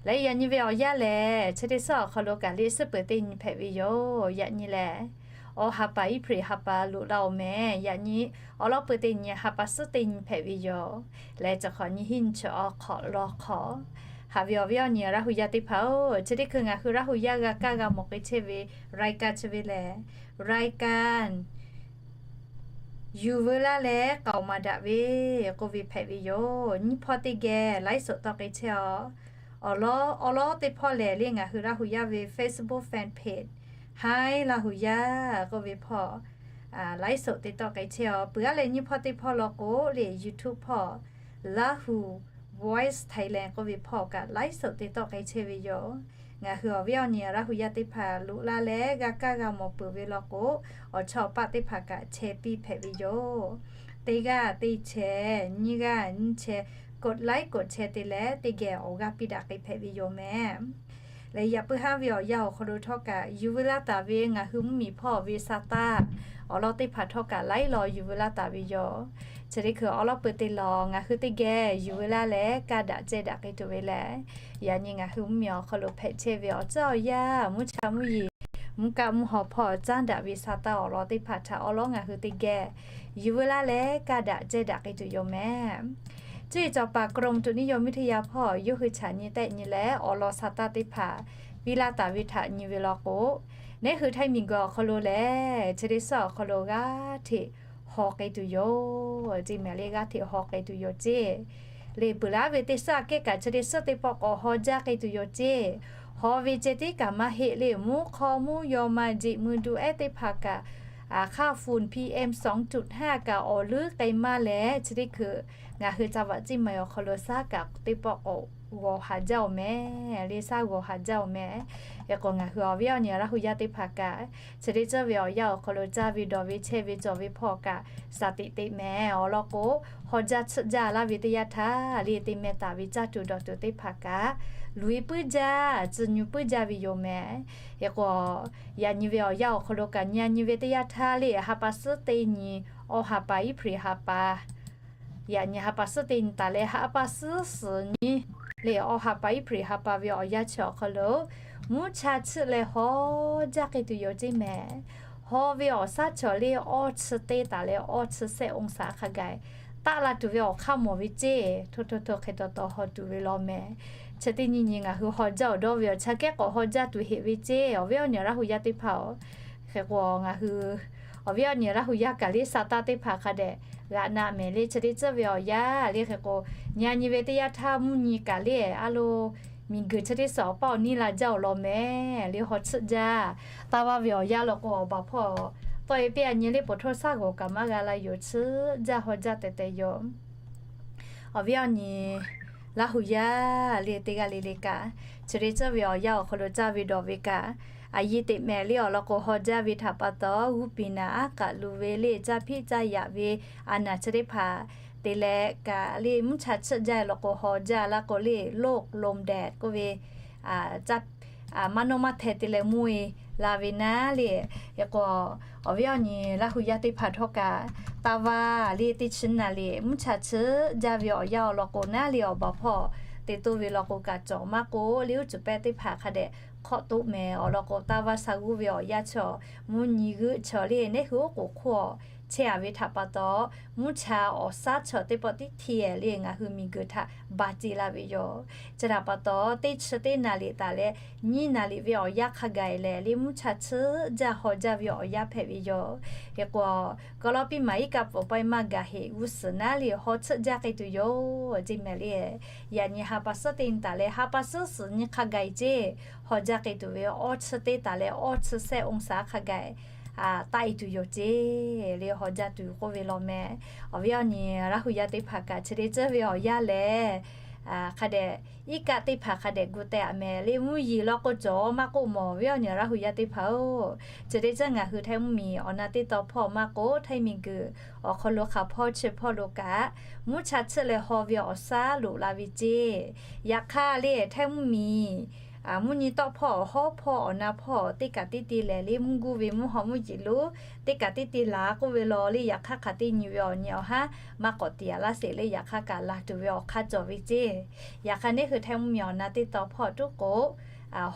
Leh yaꞈ nyi ve awˬ yanˇ lehˬ, chi teˇ suhˉ awˬ hk'aw lo kaꞈ le suhˉ peuˬ teˇ nyi hpehꞈ ve yoˬ. Yaꞈ nyi lehˬ, awˬ ha pa April ha pa loꞈ la oˬ mehˍ. Yaꞈ nyi awˬ lawn peu teˇ nyi ha pa suhˉ teˇ nyi hpehꞈ ve yoˬ. Leh chi hk'awꞈ nyi hiˉ nyi chi awˬ hk'awꞈ law hk'awꞈ, haꞈ ve awˬ viˉ awˬ nyi Laˇ hu yaˇ teˇ hpaˍ oˬ, chi teˇ hkui ngaˬ hui Laˇ hu yaˇ g'a kaˇ g'a mawˬ k'ai chehˇ ve รายการ chi ve lehˬ, รายการ yuˬ veu laˇ leh k'aoˍ maˍ daꞈ ve k'oˆ ve hpehꞈ ve yoˬ. Nyiˇ hpawˇ teˇ geh ไลฟ์สด tawˆ k'ai chehˇ a. Awˬ lawn awˬ lawn teˇ hpawˇ lehˬ le, ngaˬ hui Laˇ hu yaˇ ve Facebook fan page Hi Laˇ hu yaˇ k'oˆ ve hpawˇ ไลฟ์สด te tawˆ k'ai chehˇ a. Peuˬ aˉ leh nyiˇ hpawˇ teˇ hpawˇ law k'o le, YouTube hpawˇ Lahu Voice Thailand k'oˆ ve hpawˇ kaꞈ ไลฟ์สด te tawˆ k'ai chehˇ ve yoˬ. Ngaˬ hui awˬ viˉ awˬ nyi Laˇ hu yaˇ teˇ hpaˍ loꞈ la leh g'a kaˇ g'a mawˬ peuˬ ve law k'o, awˬ chawˇ awˬ paˆ teˇ hpaˍ kaꞈ แชร์ piˇ hpehꞈ ve yoˬ. Teˇ g'aˇ teˇ แชร์, nyiˇ g'aˇ nyiˇ แชร์, กดไลค์ กดแชร์ te leh teˇ geh awˬ g'aˇ piˇ daꞈ k'ai hpehꞈ ve yoˬ mehˍ. Leh yaꞈ puiˉ haˉ ve awˬ yanˇ awˬ hk'aw lo htawˇ kaꞈ yuˬ veu laˇ taˍ ve ngaˬ hui mvuhˇmiˬ hpawˇ ve sa taˇ awˬ lawn teˇ hpaˍ htawˇ kaꞈ laiˉ law yuˬ veu laˇ taˍ ve yoˬ. Chi teˇ hkui awˬ lawn peu teˇ law ngaˬ hui teˇ geh yuˬ veu laˇ leh kaˇ daꞈ ceh daꞈ k'ai tuˬ ve lehˬ, yaꞈ nyi ngaˬ hui mvuhˇmiˬ awˬ hk'aw lo hpehꞈ chehˇ ve awˬ ceuˬ awˬ yanˇ, mvuhˇ cha mvuhˇ yeˬ, mvuhˇ kaˆ mvuhˇ haw hpawˇ caˉ daꞈ ve sa taˇ awˬ lawn teˇ hpaˍ htaꞈ awˬ lawn ngaˬ hui teˇ geh yuˬ veu laˇ leh kaˇ daꞈ ceh daꞈ k'ai tuˬ yoˬ mehˍ. Cuˇ yiˍ cawˬ paˍ กรมอุตุนิยมวิทยา hpawˇ yawˇ hui chaꞈ nyi tehˆ nyi leh awˬ lawn sa taˇ teˇ hpaˍ piˇ laˇ taˍ ve htaꞈ nyi ve law k'o, neˇ hui Htaiˇ miˬguiˬ awˬ hk'aw lo lehˬ, chi teˇ suhˉ awˬ hk'aw lo g'aˇ hteꞈ haw k'ai tuˬ yoˬ ceˇ mehˍ le. G'aˇ hteꞈ haw k'ai tuˬ yoˬ ceˇ. Leh peuˬ laˉ ve teˇ suhˉ aꞈ kehˉ kaꞈ chi teˇ suhˉ teˇ pawˆ k'awꞈ haw jaˇ k'ai tuˬ yoˬ ceˇ. Haw ve ceh tiˉ kaꞈ maˇ heˆ le, mvuhˇ hk'aw mvuhˇ yaw ma jeꞈ mui du ehˉ teˇ hpaˍ kaꞈ, hk'aˇ ฝุ่น PM สองจุดห้า kaꞈ awˬ leuˉ k'ai maˇ leh, chi teˇ hkui ngaˬ hui ca vaꞈ ciˇ ma awˬ hk'aw lo shaˉ kaꞈ teˇ pawˆ k'awꞈ g'awˬ haˍ jaˇ oˬ mehˍ le, shaˉ g'awˬ haˍ jaˇ oˬ mehˍ. Hk'e k'o ngaˬ hui awˬ viˉ awˬ nyi Laˇ hu yaˇ teˇ hpaˍ kaꞈ chi teˇ ceuˬ ve awˬ yanˇ awˬ hk'aw lo caˇ ve dawˬ ve chehˇ ve cawˬ ve hpawˇ kaꞈ shaˍ tiꞈ teꞈ mehˍ. Awˬ lawn k'o, haw jaˇ tsuhˆ jaˇ laˇ ve teˇ yanˇ htaˇ le, te meh taˍ ve caˇ tuˬ dawˬ tuˬ teˇ hpaˍ kaꞈ luˬ e puiˉ jaˇ, tcuh nyu puiˉ jaˇ ve yoˬ mehˍ. Hk'e k'o, yaꞈ nyi ve awˬ yanˇ awˬ hk'aw lo kaꞈ nyi a nyi ve teˇ yanˇ htaˇ le, ha pa suhˉ teˇ nyi, awˬ ha pa April ha pa, yaꞈ nyi ha pa suhˉ teˇ nyi taˍ leh ha pa suhˉ suhˍ nyi le, awˬ ha pa April ha pa ve awˬ yanˇ chi awˬ hk'aw lo mvuhˇ cha tsuhˆ leh haw jaˇ k'ai tuˬ yoˬ ceˇ mehˍ. Haw ve awˬ shaˉ chaw le awˇ chi teˇ taˍ leh awˇ chi shehˆ องศา hk'a gaˬ taˆ la tuˬ ve awˬ hk'aˇ mawˬ ve ceˇ. Hto hto hto hk'e taw taw haw tuˬ ve law mehˍ. Chi teˇ nyi nyi ngaˬ hui haw jaˇ awˬ dawˇ ve awˬ chi kehˉ k'awꞈ haw jaˇ tuˬ heꞈ ve ceˇ. Awˬ viˉ awˬ nyi Laˇ hu yaˇ teˇ hpaˍ-oˬ, hk'e k'o ngaˬ hui awˬ viˉ awˬ nyi Laˇ hu yaˇ kaꞈ le sa taˇ teˇ hpaˍ hk'a dehꞈ g'aꞈ na mehˍ le. Chi teˇ tcuhˇ ve awˬ yanˇ le hk'e k'o, nyi a nyi ve teˇ yanˇ htaˇ mvuhˇ nyi kaꞈ le a lo miˬguiˬ chi teˇ suhˍ awˬ paˇ awˬ niˇ la jaˇ awˬ lawn mehˍ le. Haw tsuhˆ jaˇ taˇ vaˇ ve awˬ yanˇ law k'o, awˬ baˬ hpawˇ tawˆ e piˇ a nyi le poˬ htoˇ shaˉ g'awˬ kaꞈ maˇ g'a la yoˬ. Tsuhˆ jaˇ haw jaˇ teh teh yoˬ. Awˬ viˉ awˬ nyi Laˇ hu yaˇ le teˇ g'aˇ le le kaꞈ, chi teˇ tcuhˇ ve awˬ yanˇ awˬ hk'aw lo caˇ ve dawˬ ve kaꞈ, a yiˇ teꞈ mehˍ le awˬ lawn k'o haw jaˇ ve htaꞈ pa taw, g'uˇ piˍ naˍ aˉ k'aꞈ lu ve le caˇ hpiˆ caˇ yaꞈ ve a naˬ chi teˇ hpaˍ te leh kaꞈ le mvuhˇ cha tsuhˆ jaˇ law k'o haw jaˇ laˇ k'o le โลกลมแดด k'oˆ ve maˇ nawˇ maˇ hteh te leh mvuhˇ e la ve naˉ le. Hk'e k'o, awˬ viˉ awˬ nyi Laˇ hu yaˇ teˇ hpaˍ htawˇ kaꞈ, taˇ vaˇ le teˇ chi naˍ riˍ mvuhˇ cha tsuhˆ jaˇ ve awˬ yanˇ awˬ lawn k'o naˉ le awˬ baˬ hpawˇ te toˇ ve law k'o kaꞈ cawˬ maˇ k'oˆ le uˉ cuˬ pehˇ teˇ hpaˍ hk'a dehꞈ hk'awꞈ toˆ mehˍ. Awˬ lawn k'o taˇ vaˇ sha g'uˇ ve awˬ yanˇ chaw mvuhˇ nyi g'euˆ chaw le nehˉ hui oˉ k'oˍ hk'oˆ chehˇ a ve htaꞈ pa taw, mvuhˇ cha awˬ shaˉ chaw teˇ pawˆ tiˉ hteˇ le ngaˬ hui miˬguiˬ htaꞈ ba ce la ve yoˬ. Chi htaꞈ pa taw teˇ chi teˇ naˍ riˍ taˍ leh nyiˇ naˍ riˍ ve awˬ yanˇ hk'a gaˬ leh le mvuhˇ cha tsuhˆ jaˇ haw jaˇ ve awˬ yanˇ hpehꞈ ve yoˬ. Hk'e k'o, กรอภ piˇ maˍ iˉ kaˆ pfuhˍ pawehˇ maˇ gaˬ heꞈ g'uˇ suhˍ naˉ le haw tsuhˆ jaˇ k'ai tuˬ yoˬ ceˇ mehˍ le. Yaꞈ nyi ha pa suhˉ teˇ nyi taˍ leh ha pa suhˉ suhˍ nyi hk'a gaˬ ceˇ haw jaˇ k'ai tuˬ ve awˇ chi teˇ taˍ leh awˇ chi shehˆ องศา hk'a gaˬ taˆ e tuˬ yoˬ ceˇ le haw jaˇ tuˬ k'oˆ ve law mehˍ. Awˬ viˉ awˬ nyi Laˇ hu yaˇ teˇ hpaˍ kaꞈ chi teˇ tcuhˇ ve awˬ yanˇ lehˬ hk'a dehꞈ iˉ kaˆ teˇ hpaˍ hk'a dehꞈ gu teh a mehˍ le mvuhˇ yeˬ law k'o cawˬ maˇ k'oˆ mawˬ awˬ viˉ awˬ nyi Laˇ hu yaˇ teˇ hpaˍ-oˬ, chi teˇ tcuhˇ ngaˬ hui htaiˇ mvuhˇ miˬ awˬ na teˇ taw hpawˇ maˇ k'oˆ htaiˇ miˬguiˬ awˬ hk'aw lo hk'aˬ hpawˇ chi hpawˇ lo kaꞈ mvuhˇ cha tsuhˆ leh haw ve awˬ shaˉ loꞈ la ve ceˇ. Yaꞈ hk'aˇ le htaiˇ mvuhˇ miˬ mvuhˇ nyi tawˆ hpawˇ awˬ hawˉ hpawˇ awˬ na hpawˇ teˇ kaꞈ teˇ te lehˬ le mvuhˇ guˇ ve mvuhˇ haw mvuhˇ yeˬ lo teˇ kaꞈ teˇ te laˬ k'oˆ ve law le. Yaꞈ hk'aˇ hk'aˬ teˇ nyi ve awˬ nyi awˬ haˉ maˇ k'awꞈ tiꞈ yaꞈ laˇ sheˍ le. Yaꞈ hk'aˇ kaꞈ laˬ tuˬ ve awˬ hk'aˇ cawˬ ve ceˇ. Yaꞈ hk'aˇ neˉ hui htaiˇ mvuhˇ miˬ awˬ na teˇ taw hpawˇ tuˉ k'o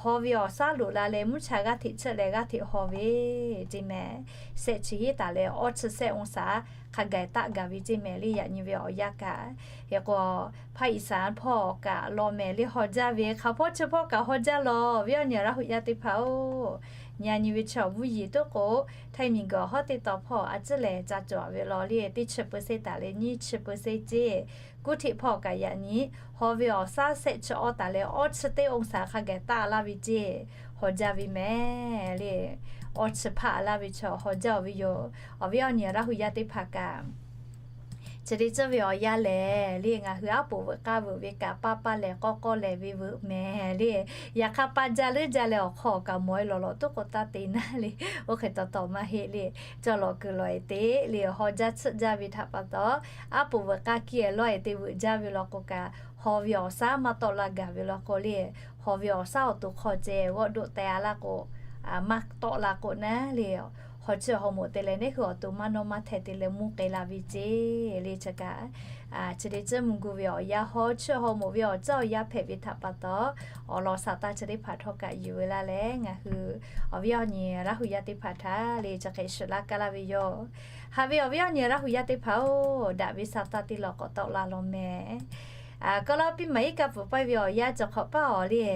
haw ve awˬ shaˉ loꞈ la leh mvuhˇ cha g'aˇ hteꞈ tsuhˆ leh g'aˇ hteꞈ haw ve ceˇ mehˍ. Shehˆ chi hiˉ taˍ leh awˇ chi shehˆ องศา hk'a gaˬ taˆ gaˬ ve ceˇ mehˍ le yaꞈ nyi ve awˬ yanˇ kaꞈ. Hk'e k'o, ภาคอีสาน hpawˇ kaꞈ law mehˍ le haw jaˇ ve hk'aˬ hpawˇ chi hpawˇ kaꞈ haw jaˇ law viˉ awˬ nyi Laˇ hu yaˇ teˇ hpaˍ-oˬ, nyi a nyi ve chaw mvuhˇ yeˬ tuˉ k'o htaiˇ miˬguiˬ awˬ hawˉ teˇ taw hpawˇ a ciˉ lehˬ ca cawˬ ve law le teˇ chi เปอร์เซ็นต์ taˍ leh nyiˇ chi เปอร์เซ็นต์ ceˇ. Kuˇ hteꞈ hpawˇ kaꞈ yaꞈ nyi haw ve awˬ shaˉ shehˆ chi awˇ taˍ leh awˇ chi teˇ องศา hk'a gaˬ taˆ laˇ ve ceˇ haw jaˇ ve mehˍ le. Awˇ chi hpaˆ laˇ ve chaw haw jaˇ ve yoˬ. Awˬ viˉ awˬ nyi Laˇ hu yaˇ teˇ hpaˍ kaꞈ chi teˇ tcuhˇ ve awˬ yanˇ lehˬ le ngaˬ hui aˉ poꞈ veuꞈ k'aˇ veuꞈ ve kaꞈ paˇ paˇ lehˬ k'awˇ k'awˇ lehˬ ve veuꞈ mehˍ le. Yaꞈ hk'aˇ paˇ jaˇ leuˉ jaˇ leh awˬ hk'aw kaꞈ mawˬ e lawˬ lawˬ tuˉ k'o taˇ te naˉ le. Oˇ hk'e taw taw maˇ heˆ le. Cawˬ lawˬ kuiˬ lawˬ e te le haw jaˇ tsuhˆ jaˇ ve htaꞈ pa taw, aˉ poꞈ veuꞈ k'aˇ kiˇ lawˬ e te veuꞈ jaˇ ve law k'o kaꞈ haw ve awˬ shaˉ maˇ tawˆ la gaˬ ve law k'o le, haw ve awˬ shaˉ awˬ to hk'aw ceh g'awˇ doˆ teh a laˇ k'o maˇ tawˆ la k'o naˉ le. Haw chiˇ haw moˍ te leh neˉ hui awˬ to maˇ nawˇ maˇ hteh te leh mvuhˇ k'ai la ve ceˇ le. Chi kaꞈ chi teˇ tcuhˇ mvuhˇ gu ve awˬ yanˇ haw chiˇ haw moˍ ve awˬ tcuhˇ awˬ yanˇ hpehꞈ ve htaꞈ pa taw, awˬ lawn sa taˇ chi teˇ hpaˍ htawˇ kaꞈ yuˬ ve laˇ leh ngaˬ hui awˬ viˉ awˬ nyi Laˇ hu yaˇ teˇ hpaˍ htaꞈ le chi hk'e shiˍ laˇ kaˇ laˇ ve yoˬ. Haꞈ ve awˬ viˉ awˬ nyi Laˇ hu yaˇ teˇ hpaˍ-oˬ, daꞈ ve sa taˇ teˇ law k'awꞈ tawˆ la law mehˍ. Kawˇ lawˇ piˇ maˍ iˉ kaˆ pfuhˍ pawehˇ ve awˬ yanˇ cawˬ hk'awꞈ paˇ awˬ le,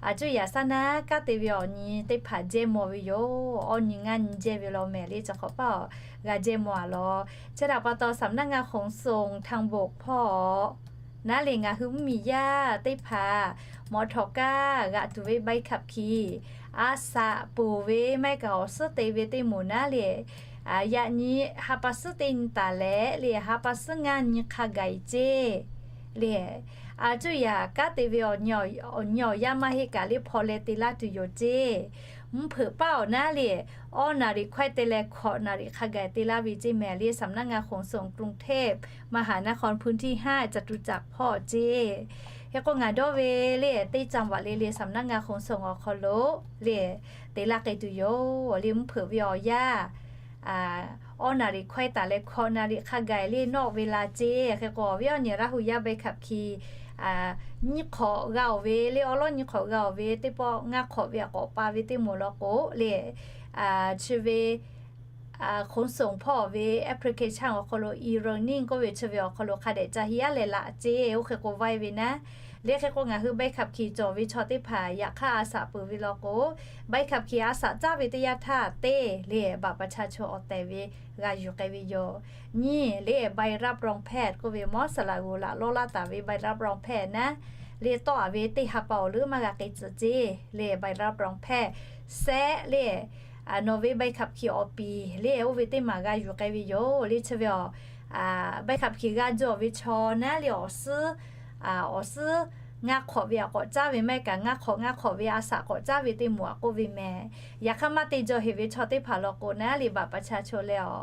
a cuˇ yaꞈ shaˉ naˉ kanˉ te ve awˬ nyi teˇ hpaˍ jehˇ maw ve yoˬ. Awˇ nyi ngaˇ nyi jehˇ ve law mehˍ le cawˬ hk'awꞈ paˇ awˬ g'a jehˇ maw a law. Chi htaꞈ pa taw สำนักงานขนส่งทางบก hpawˇ naˉ le ngaˬ hui mvuhˇ miˬ yaˇ teˇ hpaˍ mawꞈ htawꞈ kaˇ g'aꞈ tuˬ ve ใบขับขี่ a saꞈ ponˬ ve maˇ heˆ kaꞈ awˬ suhˉ te ve teˇ moˍ naˉ le, yaꞈ nyi ha pa suhˉ teˇ nyi taˍ leh le ha pa suhˉ ngaˇ nyi hk'a gaˬ e ceˇ le. A cuˇ yaꞈ kanˉ te ve awˬ nyi awˬ yanˇ maˇ heˆ kaꞈ le hpaw leh te laˇ tuˬ yoˬ ceˇ. Mvuhˇ hpeuꞈ paˇ awˬ naˉ le awˇ naˍ riˍ hkawehˇ te leh hkawꞈ naˍ riˍ hk'a gaˬ te laˇ ve ceˇ mehˍ le สำนักงานขนส่งกรุงเทพมหานครพื้นที่ห้า จตุจักร hpawˇ ceˇ. Hk'e k'o ngaˬ dawˇ ve le teˇ จังหวัด le le สำนักงานขนส่ง awˬ hk'aw lo le te laˇ k'ai tuˬ yoˬ le. Mvuhˇ hpeuꞈ ve awˬ yanˇ awˇ naˍ riˍ hkawehˇ taˍ leh hkawꞈ naˍ riˍ hk'a gaˬ le nawˆ ve la ceˇ. Hk'e k'o awˬ viˉ awˬ nyi Laˇ hu yaˇ ใบขับขี่ nyiˇ hk'awꞈ g'a oˬ ve le awˬ lawˉ nyiˇ hk'awꞈ g'a oˬ ve teˇ pawˆ ngaˇ hk'awꞈ ve a k'awꞈ pa ve teˇ moˍ law k'o le chi ve ขนส่ง hpawˇ ve application awˬ hk'aw lo e-learning k'oˆ ve chi ve awˬ hk'aw lo hk'a dehꞈ ca hiˉ aˉ leh laꞈ ceˇ. Oˇ hk'e k'o vaiˇ ve naˉ, le hk'e k'o ngaˬ hui ใบขับขี่ cawˬ ve chaw teˇ hpaˍ yaꞈ hk'aˇ a shaꞈ peuˬ ve law k'o, ใบขับขี่ a shaꞈ caˇ ve teˇ yanˇ htaˇ teˇ le บัตรประชาชน awˬ tehˬ ve g'a yuˬ k'ai ve yoˬ. Nyiˇ le ใบรับรองแพทย์ k'oˆ ve mawˇ saˍ laꞈ g'oˍ laꞈ lawˇ laˇ taˍ ve ใบรับรองแพทย์ naˉ, le tawˆ a ve teˇ ha pa awˬ leuˉ maˇ g'a k'ai tcuh ceˇ le ใบรับรองแพทย์. Sehˉ le nawˬ ve ใบขับขี่ awˬ piˍ le oˇ ve teˇ maˬ g'a yuˬ k'ai ve yoˬ. Le chi ve awˬ ใบขับขี่ g'a jawˬ ve chaw naˉ le awˬ suhˉ, awˬ suhˉ ngaˇ hk'awꞈ ve aꞈ k'awꞈ caˇ ve maˇ heˆ kaꞈ, ngaˇ hk'awꞈ ngaˇ hk'awꞈ ve a shaꞈ k'awꞈ caˇ ve teˇ moˍ aꞈ k'oˆ ve mehˍ. Yaꞈ hk'aˇ maˇ te jawˬ heˍ ve chaw teˇ hpaˍ law k'o naˉ le บัตรประชาชน leh awˬ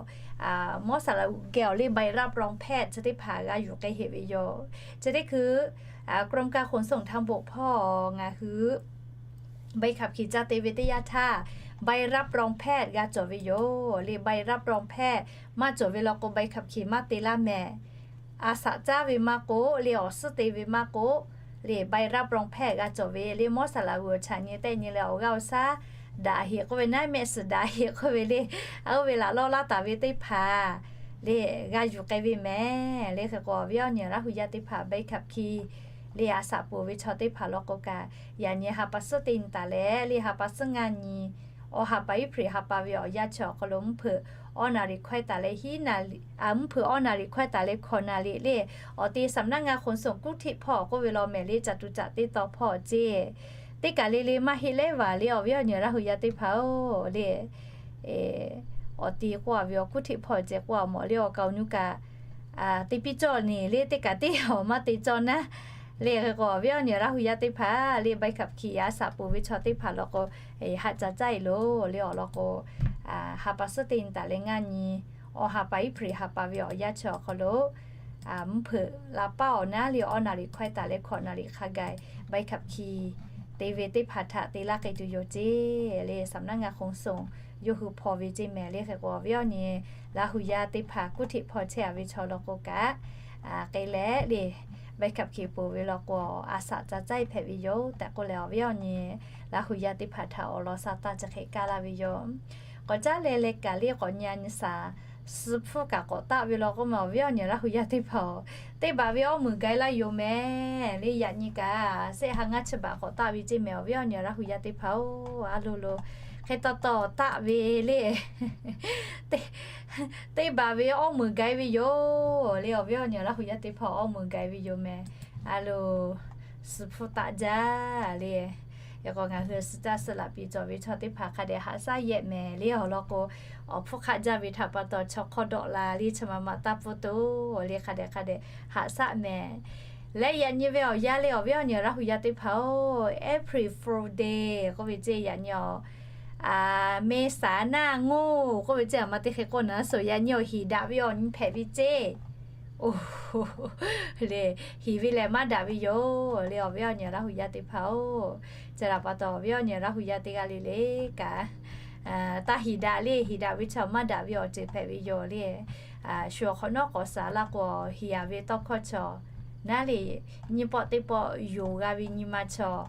mawˇ saˍ laꞈ g'oˍ geh awˬ le ใบรับรองแพทย์ chi teˇ hpaˍ g'a yuˬ k'ai heˍ ve yoˬ. Chi teˇ hkui กรมการขนส่งทางบก hpawˇ ngaˬ hui ใบขับขี่ ca te ve teˇ yanˇ htaˇ ใบรับรองแพทย์ g'a cawˬ ve yoˬ. Le ใบรับรองแพทย์ maˇ cawˬ ve law k'o ใบขับขี่ maˇ te laˇ mehˍ. A shaꞈ caˇ ve maˇ k'oˆ le, awˬ suhˉ te ve maˇ k'oˆ le, ใบรับรองแพทย์ g'a cawˬ ve le. Mawˇ saˍ laꞈ g'oˍ chaꞈ nyi tehˆ nyi leh awˬ g'aˇ awˬ shaˉ daꞈ heˍ k'oˆ ve naˉ, แม่สื่อ daꞈ heˍ k'oˆ ve le, oˇ ve laꞈ lawˇ laˇ taˍ ve teˇ hpaˍ le g'a yuˬ k'ai ve mehˍ. Le hk'e k'o awˬ viˉ awˬ nyi Laˇ hu yaˇ teˇ hpaˍ ใบขับขี่ le a shaꞈ peuˬ ve chaw teˇ hpaˍ law k'o kaꞈ, yaꞈ nyi ha pa suhˉ teˇ nyi taˍ leh le ha pa suhˉ ngaˇ nyi, awˬ ha pa iˉ hpu ha pa ve awˬ yanˇ chi awˬ hk'aw lo mvuhˇ hpeuꞈ awˇ naˍ riˍ hkawehˇ taˍ leh hiˉ naˍ, mvuhˇ hpeuꞈ awˇ naˍ riˍ hkawehˇ taˍ leh hkawꞈ naˍ riˍ le, awˬ te สำนักงานขนส่งกรุงเทพ hpawˇ k'oˆ ve law mehˍ le, caˬ tuˬ caꞈ teˇ taw hpawˇ ceˇ. Teˇ kaˬ le le maˇ heˆ lehˉ vaˬ le awˬ viˉ awˬ nyi Laˇ hu yaˇ teˇ hpaˍ-oˬ le. Awˬ te k'oˆ a ve awˬ กรุงเทพ hpawˇ ceh k'oˆ a mawˬ le, awˬ kaoˬ nyu kaꞈ te piˇ cawˇ neˬ le, teˇ kaˬ teˇ awˬ maˇ te cawˇ naˉ. Le hk'e k'o awˬ viˉ awˬ nyi Laˇ hu yaˇ teˇ hpaˍ le ใบขับขี่ a shaꞈ peuˬ ve chaw teˇ hpaˍ law k'o, haꞈ ca caˇ e loˬ le awˬ lawn k'o, ha pa suhˉ teˇ nyi taˍ leh ngaˇ nyi, awˬ ha pa iˉ hpu ha pa ve awˬ yanˇ chi awˬ hk'aw lo mvuhˇ hpeuꞈ la paˇ awˬ naˉ le awˇ naˍ riˍ hkawehˇ taˍ leh hkawꞈ naˍ riˍ hk'a gaˬ ใบขับขี่ te ve teˇ hpaˍ htaꞈ te laˇ k'ai tuˬ yoˬ ceˇ le. สำนักงานขนส่ง yawˇ hui hpaw ve ceˇ mehˍ le. Hk'e k'o awˬ viˉ awˬ nyi Laˇ hu yaˇ teˇ hpaˍ กรุงเทพ hpawˇ chehˇ a ve chaw law k'o kaꞈ, k'e leh le ใบขับขี่ peuˬ ve law k'o a shaꞈ ca caˇ e hpehꞈ ve yoˬ tehꞈ k'oˆ leh awˬ viˉ awˬ nyi Laˇ hu yaˇ teˇ hpaˍ htaꞈ awˬ lawn sa taˇ chi hk'e kaˇ laˇ ve yoˬ. K'awꞈ caˉ leh leh kaꞈ le k'awꞈ nyi a nyi shaˍ suh hpfuhˇ kaꞈ k'awꞈ taˆ ve law k'o mehˍ awˬ viˉ awˬ nyi Laˇ hu yaˇ teˇ hpaˍ-oˬ, teˇ baˬ ve awˇ meunˍ ga e laˇ yoˬ mehˍ le. Yaꞈ nyi kaꞈ shehˆ ha ngaˇ chi baˬ k'awꞈ taˆ ve ceˇ mehˍ awˬ viˉ awˬ nyi Laˇ hu yaˇ teˇ hpaˍ-oˬ, a lo lo hk'e taw taw taˆ ve le. Teˇ baˬ ve awˇ meunˍ ga e ve yoˬ le. Awˬ viˉ awˬ nyi Laˇ hu yaˇ teˇ hpaˍ awˇ meunˍ ga e ve yoˬ mehˍ. A lo suh hpfuhˇ taˆ jaˇ le. Yaꞈ k'o ngaˬ hui suh caˇ suh laꞈ piˍ cawˬ ve chaw teˇ hpaˍ hk'a dehꞈ haꞈ shaˉ yehˆ mehˍ le. Awˬ lawn k'o awˬ hpfuhˇ hk'aˆ jaˇ ve htaꞈ pa taw chaw hk'awˇ dawˆ la le, chi ma ma taˇ pfuhˇ toˬ le, hk'a dehꞈ hk'a dehꞈ haꞈ shaˉ mehˍ. Leh yaꞈ nyi ve awˬ yanˇ le awˬ viˉ awˬ nyi Laˇ hu yaˇ teˇ hpaˍ-oˬ, April Fool Day k'oˆ ve ceˇ yaꞈ nyi awˬ เมษาหน้าโง่ k'oˆ ve ceˇ a ma teˇ hk'e k'oˆ naˉ suhˍ yaꞈ nyi awˬ hiˍ daꞈ ve awˬ nyi hpehꞈ ve ceˇ. Oˬ, le, hiˍ ve lehˬ maˇ daꞈ ve yoˬ le awˬ viˉ awˬ nyi Laˇ hu yaˇ teˇ hpaˍ-oˬ. Chi htaꞈ pa taw awˬ viˉ awˬ nyi Laˇ hu yaˇ teˇ g'aˇ le le kaꞈ, taˇ hiˍ daꞈ le, hiˍ daꞈ ve chaw maˇ daꞈ ve awˬ ceuˬ hpehꞈ ve yoˬ le. Shu awˬ hk'awꞈ nawˉ k'awꞈ shaˍ laˇ k'o hiˍ a ve tawˇ hkawˇ chaw naˉ le, nyiˇ pawˆ teˇ pawˆ yonˍ g'a ve nyi ma chaw,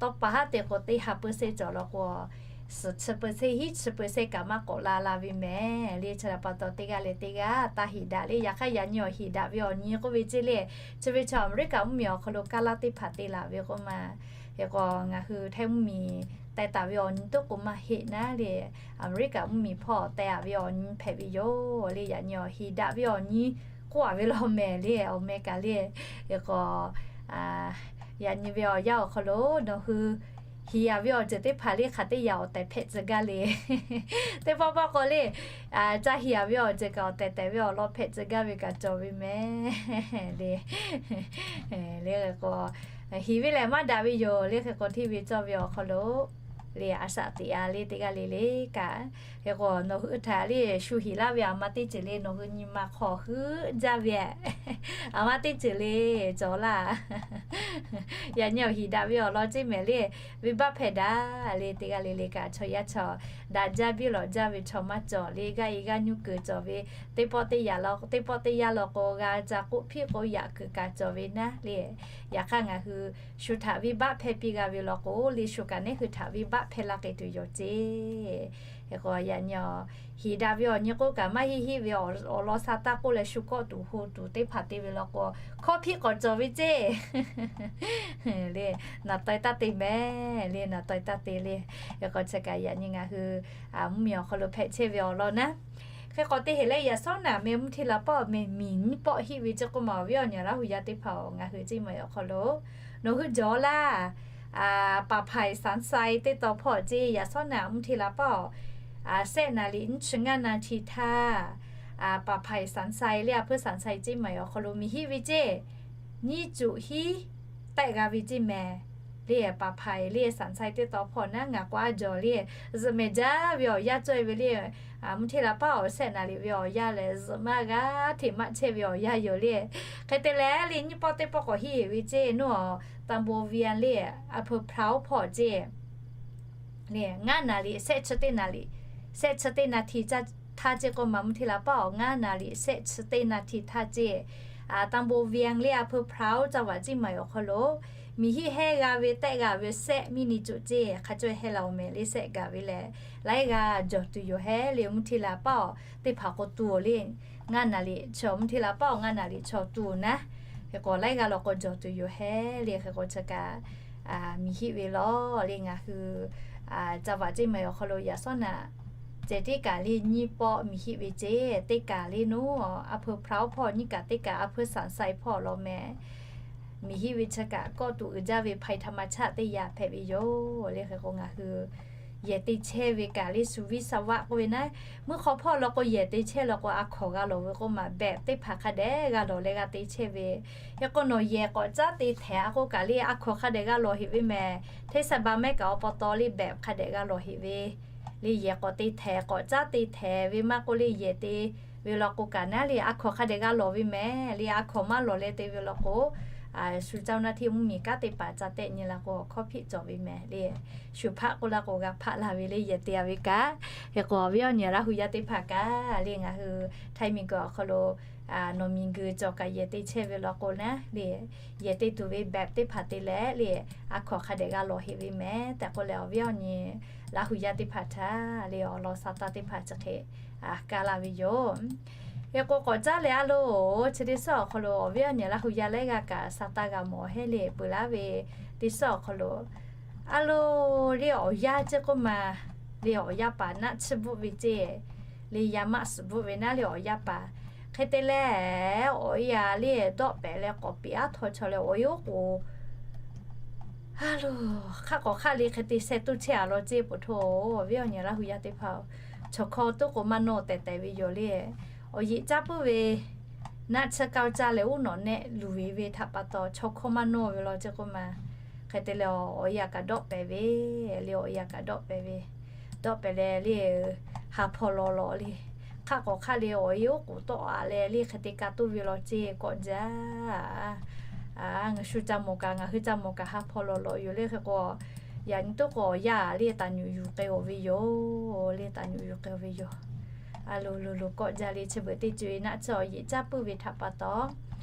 tawˇ pa haˉ te k'o teˇ ha เปอร์เซ็นต์ cawˬ law k'o, suhˍ chi เปอร์เซ็นต์ hiˉ chi เปอร์เซ็นต์ kaꞈ maˇ k'awꞈ la la ve mehˍ le. Chi htaꞈ pa taw teˇ g'aˇ leh teˇ g'aˇ taˇ hiˍ daꞈ le. Yaꞈ hk'aˇ yaꞈ nyi awˬ hiˍ daꞈ ve awˬ nyi k'oˆ ve ceˇ le, chi ve chaw Aˍmeˍriˆkaꞈ mvuhˇmiˬ awˬ hk'aw lo kaˇ laˇ teˇ hpaˍ te laˬ ve k'oˆ ma. Hk'e k'o ngaˬ hui Htaiˇ mvuhˇmiˬ teh taˍ ve awˬ nyi toˆ k'o maˇ heˆ naˉ le, Aˍmeˍriˆkaꞈ mvuhˇmiˬ hpawˇ teh a ve awˬ nyi hpehꞈ ve yoˬ le. Yaꞈ nyi awˬ hiˍ daꞈ ve awˬ nyi k'oˆ a ve law mehˍ le awˬ meh kaꞈ le. Hk'e k'o yaꞈ nyi ve awˬ yanˇ awˬ hk'aw lo nawˬ hui hiˍ a ve awˬ ceuˬ teˇ hpaˍ le hk'aˬ teˇ yanˇ awˬ tehˬ hpehꞈ tcuh gaˇ le. Teˇ pawˆ pawˆ k'o le, ca hiˍ a ve awˬ ceuˬ kaꞈ awˬ tehˬ tehˬ ve awˬ lawn hpehꞈ tcuh gaˇ ve kaꞈ cawˬ ve mehˍ le. Le hk'e k'o hiˍ ve lehˬ maˇ daꞈ ve yoˬ le. Hk'e k'o hteˇ ve cawˇ ve awˬ hk'aw lo le a shaꞈ teꞈ a le teˇ g'aˇ le le kaꞈ. Hk'e k'o nawˬ hui htaꞈ le shu hiˍ laˇ ve a ma teˇ ceuˬ le nawˬ hui nyi ma hk'aw heuˆ jaˇ ve a ma teˇ ceuˬ le cawˬ laˇ. Yaꞈ nyi awˬ hiˍ daꞈ ve awˬ lawn ceˇ mehˍ le, venˇbaˆ hpehˇ daꞈ le teˇ g'aˇ le le kaꞈ chaw yaˇ chaw daꞈ jaˇ biˇ lawꞈ jaˇ ve chaw maˇ cawˬ le. G'aˇ e g'aˇ nuˇ kuiˬ cawˬ ve teˇ pawˆ teˇ yanˇ law, teˇ pawˆ teˇ yanˇ law k'o g'a ca k'oˆ hpiˇ k'o yaꞈ kuiˬ kaꞈ cawˬ ve naˉ le. Yaꞈ hk'aˇ ngaˬ hui shu htaꞈ venˇbaˆ hpehˇ piˇ g'a ve law k'o le, shu kaꞈ neˉ hui htaꞈ venˇbaˆ hpehˇ laˇ k'ai tuˬ yoˬ ceˇ. Hk'e k'o yaꞈ nyi hiˍ daꞈ ve awˬ nyi k'oˆ kaꞈ maˇ heˆ heˆ ve awˬ lawn sa taˇ k'oˆ leh shu kawˆ tuˬ ho tuˬ teˇ hpaˍ te ve law k'o, hkawˇ hpiˆ k'awꞈ cawˬ ve ceˇ. Le, naˍ taweh taˇ te mehˍ le, naˍ taweh taˇ te le. Hk'e k'o chi kaꞈ yaꞈ nyi ngaˬ hui mvuhˇmiˬ awˬ hk'aw lo hpehꞈ chehˇ ve awˬ lawn naˉ. Hk'e k'o teˇ heˍ leh yaꞈ shawˉ naꞈ meh mvuhˇ hteˇ la paˆ awˬ meh miˬ nyiˇ pawˆ hiˆ ve ceˇ k'oˆ ma awˬ viˉ awˬ nyi Laˇ hu yaˇ teˇ hpaˍ-oˬ, ngaˬ hui ceˇ maˬ awˬ hk'aw lo nawˬ hui jawˬ laˇ. Paˍ hpaiˍ sanˍ sai teˇ taw hpawˇ ceˇ yaꞈ shawˉ naꞈ mvuhˇ hteˇ la paˆ awˬ, shehˆ naˍ riˍ nyiˇ chi ngaˇ naˍ hti htaˇ, paˍ hpaiˍ sanˍ sai le a hpeuˇ sanˍ sai ceˇ maˬ awˬ hk'aw lo miˬ hiˆ ve ceˇ nyiˇ cuꞈ hiˉ tehˆ g'a ve ceˇ mehˍ. Le paˍ hpaiˍ le sanˍ sai teˇ taw hpawˇ naˉ ngaˬ k'o a jawˬ le zuhꞈ mehˍ jaˇ ve awˬ yanˇ caweh ve le, mvuhˇ hteˇ la paˆ awˬ shehˆ naˍ riˍ ve awˬ yanˇ lehˬ zuhꞈ maˇ g'a hteꞈ maˆ chehˇ ve awˬ yanˇ yoˬ le. Hk'e te leh le nyiˇ pawˆ teˇ pawˆ k'awꞈ hiˆ ve ceˇ nawˬ, ตำบลเวียง le a hpeuˇ พร้าว hpawˇ ceˇ le ngaˇ naˍ riˍ shehˆ chi teˇ naˍ riˍ, shehˆ chi teˇ naˍ hti htaˇ ceˇ k'oˆ ma mvuhˇ hteˇ la paˆ awˬ ngaˇ naˍ riˍ shehˆ chi teˇ naˍ hti htaˇ ceˇ, ตำบลเวียง le a hpeuˇ พร้าว จังหวัดเชียงใหม่ awˬ hk'aw lo miˬ hiˆ hehˇ g'a ve tehˆ g'a ve shehˆ miˇ ni cuꞈ ceˇ hk'a caweh hehˇ la-oˬ mehˍ le shehˆ gaˬ ve lehˬ laiˉ g'aˇ jawˬ tuˬ yoˬ hehˉ le mvuhˇ hteˇ la paˆ awˬ teˇ hpaˍ k'o tuˬ-oˬ le. Ngaˇ naˍ riˍ chi mvuhˇ hteˇ la paˆ awˬ ngaˇ naˍ riˍ chi tuˬ-oˬ naˉ. Hk'e k'o laiˉ g'aˇ law k'o jawˬ tuˬ yoˬ hehˉ le. Hk'e k'o chi kaꞈ miˬ hiˆ ve law le ngaˬ hui จังหวัดเชียงใหม่ awˬ hk'aw lo yaꞈ shawˉ naꞈ ceh teˇ kaˬ le nyiˇ pawˆ miˬ hiˆ ve ceˇ teˇ kaˬ le nawˬ a hpeuˇ พร้าว hpawˇ nyiˇ kaˬ teˇ kaˬ a hpeuˇ sanˍ sai hpawˇ law mehˍ. Miˬ hiˆ ve chi kaꞈ kawˆ tuˬ uiˍ jaˇ ve ภัยธรรมชาติ teˇ yanˇ hpehꞈ ve yoˬ le. Hk'e k'o ngaˬ hui yehˬ te chehˇ ve kaꞈ le สุริยะวะ k'oˆ ve naˉ, mvuhˇ hk'aw hpawˇ law k'o yehˬ te chehˇ law k'o a hkawnˍ g'a lawˬ ve k'oˆ ma แบบ teˇ hpaˍ hk'a dehꞈ g'a lawˬ leh g'a te chehˇ ve. Hk'e k'o nawˬ yehˬ k'awꞈ caˉ te htehꞈ a k'oˆ kaꞈ le a hkawnˍ hk'a dehꞈ g'a lawˬ heꞈ ve mehˍ. Hteˇ saˍ ba mehˆ kaꞈ awˬ pa taw le แบบ hk'a dehꞈ g'a lawˬ heꞈ ve le yehˬ k'awꞈ te htehꞈ k'awꞈ caˉ te htehꞈ ve maˇ k'oˆ le yehˬ te ve law k'o kaꞈ naˉ le a hkawnˍ hk'a dehꞈ g'a lawˬ ve mehˍ le a hkawnˍ maˇ lawˬ leh te ve law k'o, shu เจ้าหน้าที่ mvuhˇmiˬ kanˉ teˇ hpaˍ ca tehˆ nyi la k'o awˬ hkawˇ hpiˆ cawˬ ve mehˍ le. Shu hpaˆ k'oˆ la k'o g'a hpaˆ la ve le yehˬ te a ve kaꞈ. Hk'e k'o awˬ viˉ awˬ nyi Laˇ hu yaˇ teˇ hpaˍ kaꞈ le ngaˬ hui Htaiˇ miˬguiˬ awˬ hk'aw lo nawˬ miˬguiˬ cawˬ kaꞈ yehˬ te chehˇ ve law k'o naˉ le yehˬ te tuˬ ve แบบ teˇ hpaˍ te leh le a hkawnˍ hk'a dehꞈ g'a lawˬ heꞈ ve mehˍ tehꞈ k'oˆ leh awˬ viˉ awˬ nyi Laˇ hu yaˇ teˇ hpaˍ htaꞈ le awˬ lawn sa taˇ teˇ hpaˍ chi hk'e kaˇ laˇ ve yoˬ. Hk'e k'o k'awꞈ caˉ leh a loˬ, chi teˇ suhˉ awˬ hk'aw lo awˬ viˉ awˬ nyi Laˇ hu yaˇ laiˉ g'aˇ kaꞈ sa taˇ g'a mawˬ hehˉ le peuˬ laˇ ve teˇ suhˉ awˬ hk'aw lo a loˬ le awˬ yanˇ ceˇ k'oˆ ma le awˬ yanˇ paˍ naˆ tsuhˇ bvuhˆ ve ceˇ le yaˇ maˆ suhˍ bvuhˆ ve naˉ le awˬ yanˇ paˍ. Hk'e te leh awˬ e a le dawˆ pehꞈ leh k'awꞈ peꞈ aˉ htaw chaw leh awˬ e oˉ k'oˍ a loˬ hk'aˆ k'awꞈ hk'aˆ le hk'e te sheh tuˇ chehˇ a law ceˇ peuˬ hto. Awˬ viˉ awˬ nyi Laˇ hu yaˇ teˇ hpaˍ-oˬ, chaw hkawˇ tuˉ k'o maˇ nawˇ tehˬ tehˬ ve yoˬ le. Awˬ yeꞈ caˇ puiˉ ve naˆ tsuhˇ kaoˇ caˇ leh uˉ nawꞈ nehˆ luˬ ve ve htaꞈ pa taw chaw hkawˇ maˇ nawˇ ve law ceˇ k'oˆ ma. Hk'e te leh awˬ e a kaꞈ dawˆ pehꞈ ve le awˬ e a kaꞈ dawˆ pehꞈ ve, dawˆ pehꞈ leh le ha hpaw law law le hk'aˆ k'awꞈ hk'aˆ le awˬ e oˉ k'oˍ tawˆ a leh le hk'e te ka toˇ ve law ceˇ kawˆ jaˇ. Ngaˬ shu ca mawˬ kaꞈ ngaˬ hui ca mawˬ kaꞈ ha hpaw law law yoˬ le. Hk'e k'o yaꞈ nyi toˉ k'o awˬ yanˇ le taˍ nyuꞈ yuˬ k'ai-oˬ ve yoˬ le taˍ nyuꞈ yuˬ k'ai-oˬ ve yoˬ. A loˬ loˬ loˬ kawˆ jaˇ le chi beuꞈ teˇ co e naˆ tsuhˇ awˬ yeꞈ caˇ puiˉ ve htaꞈ pa taw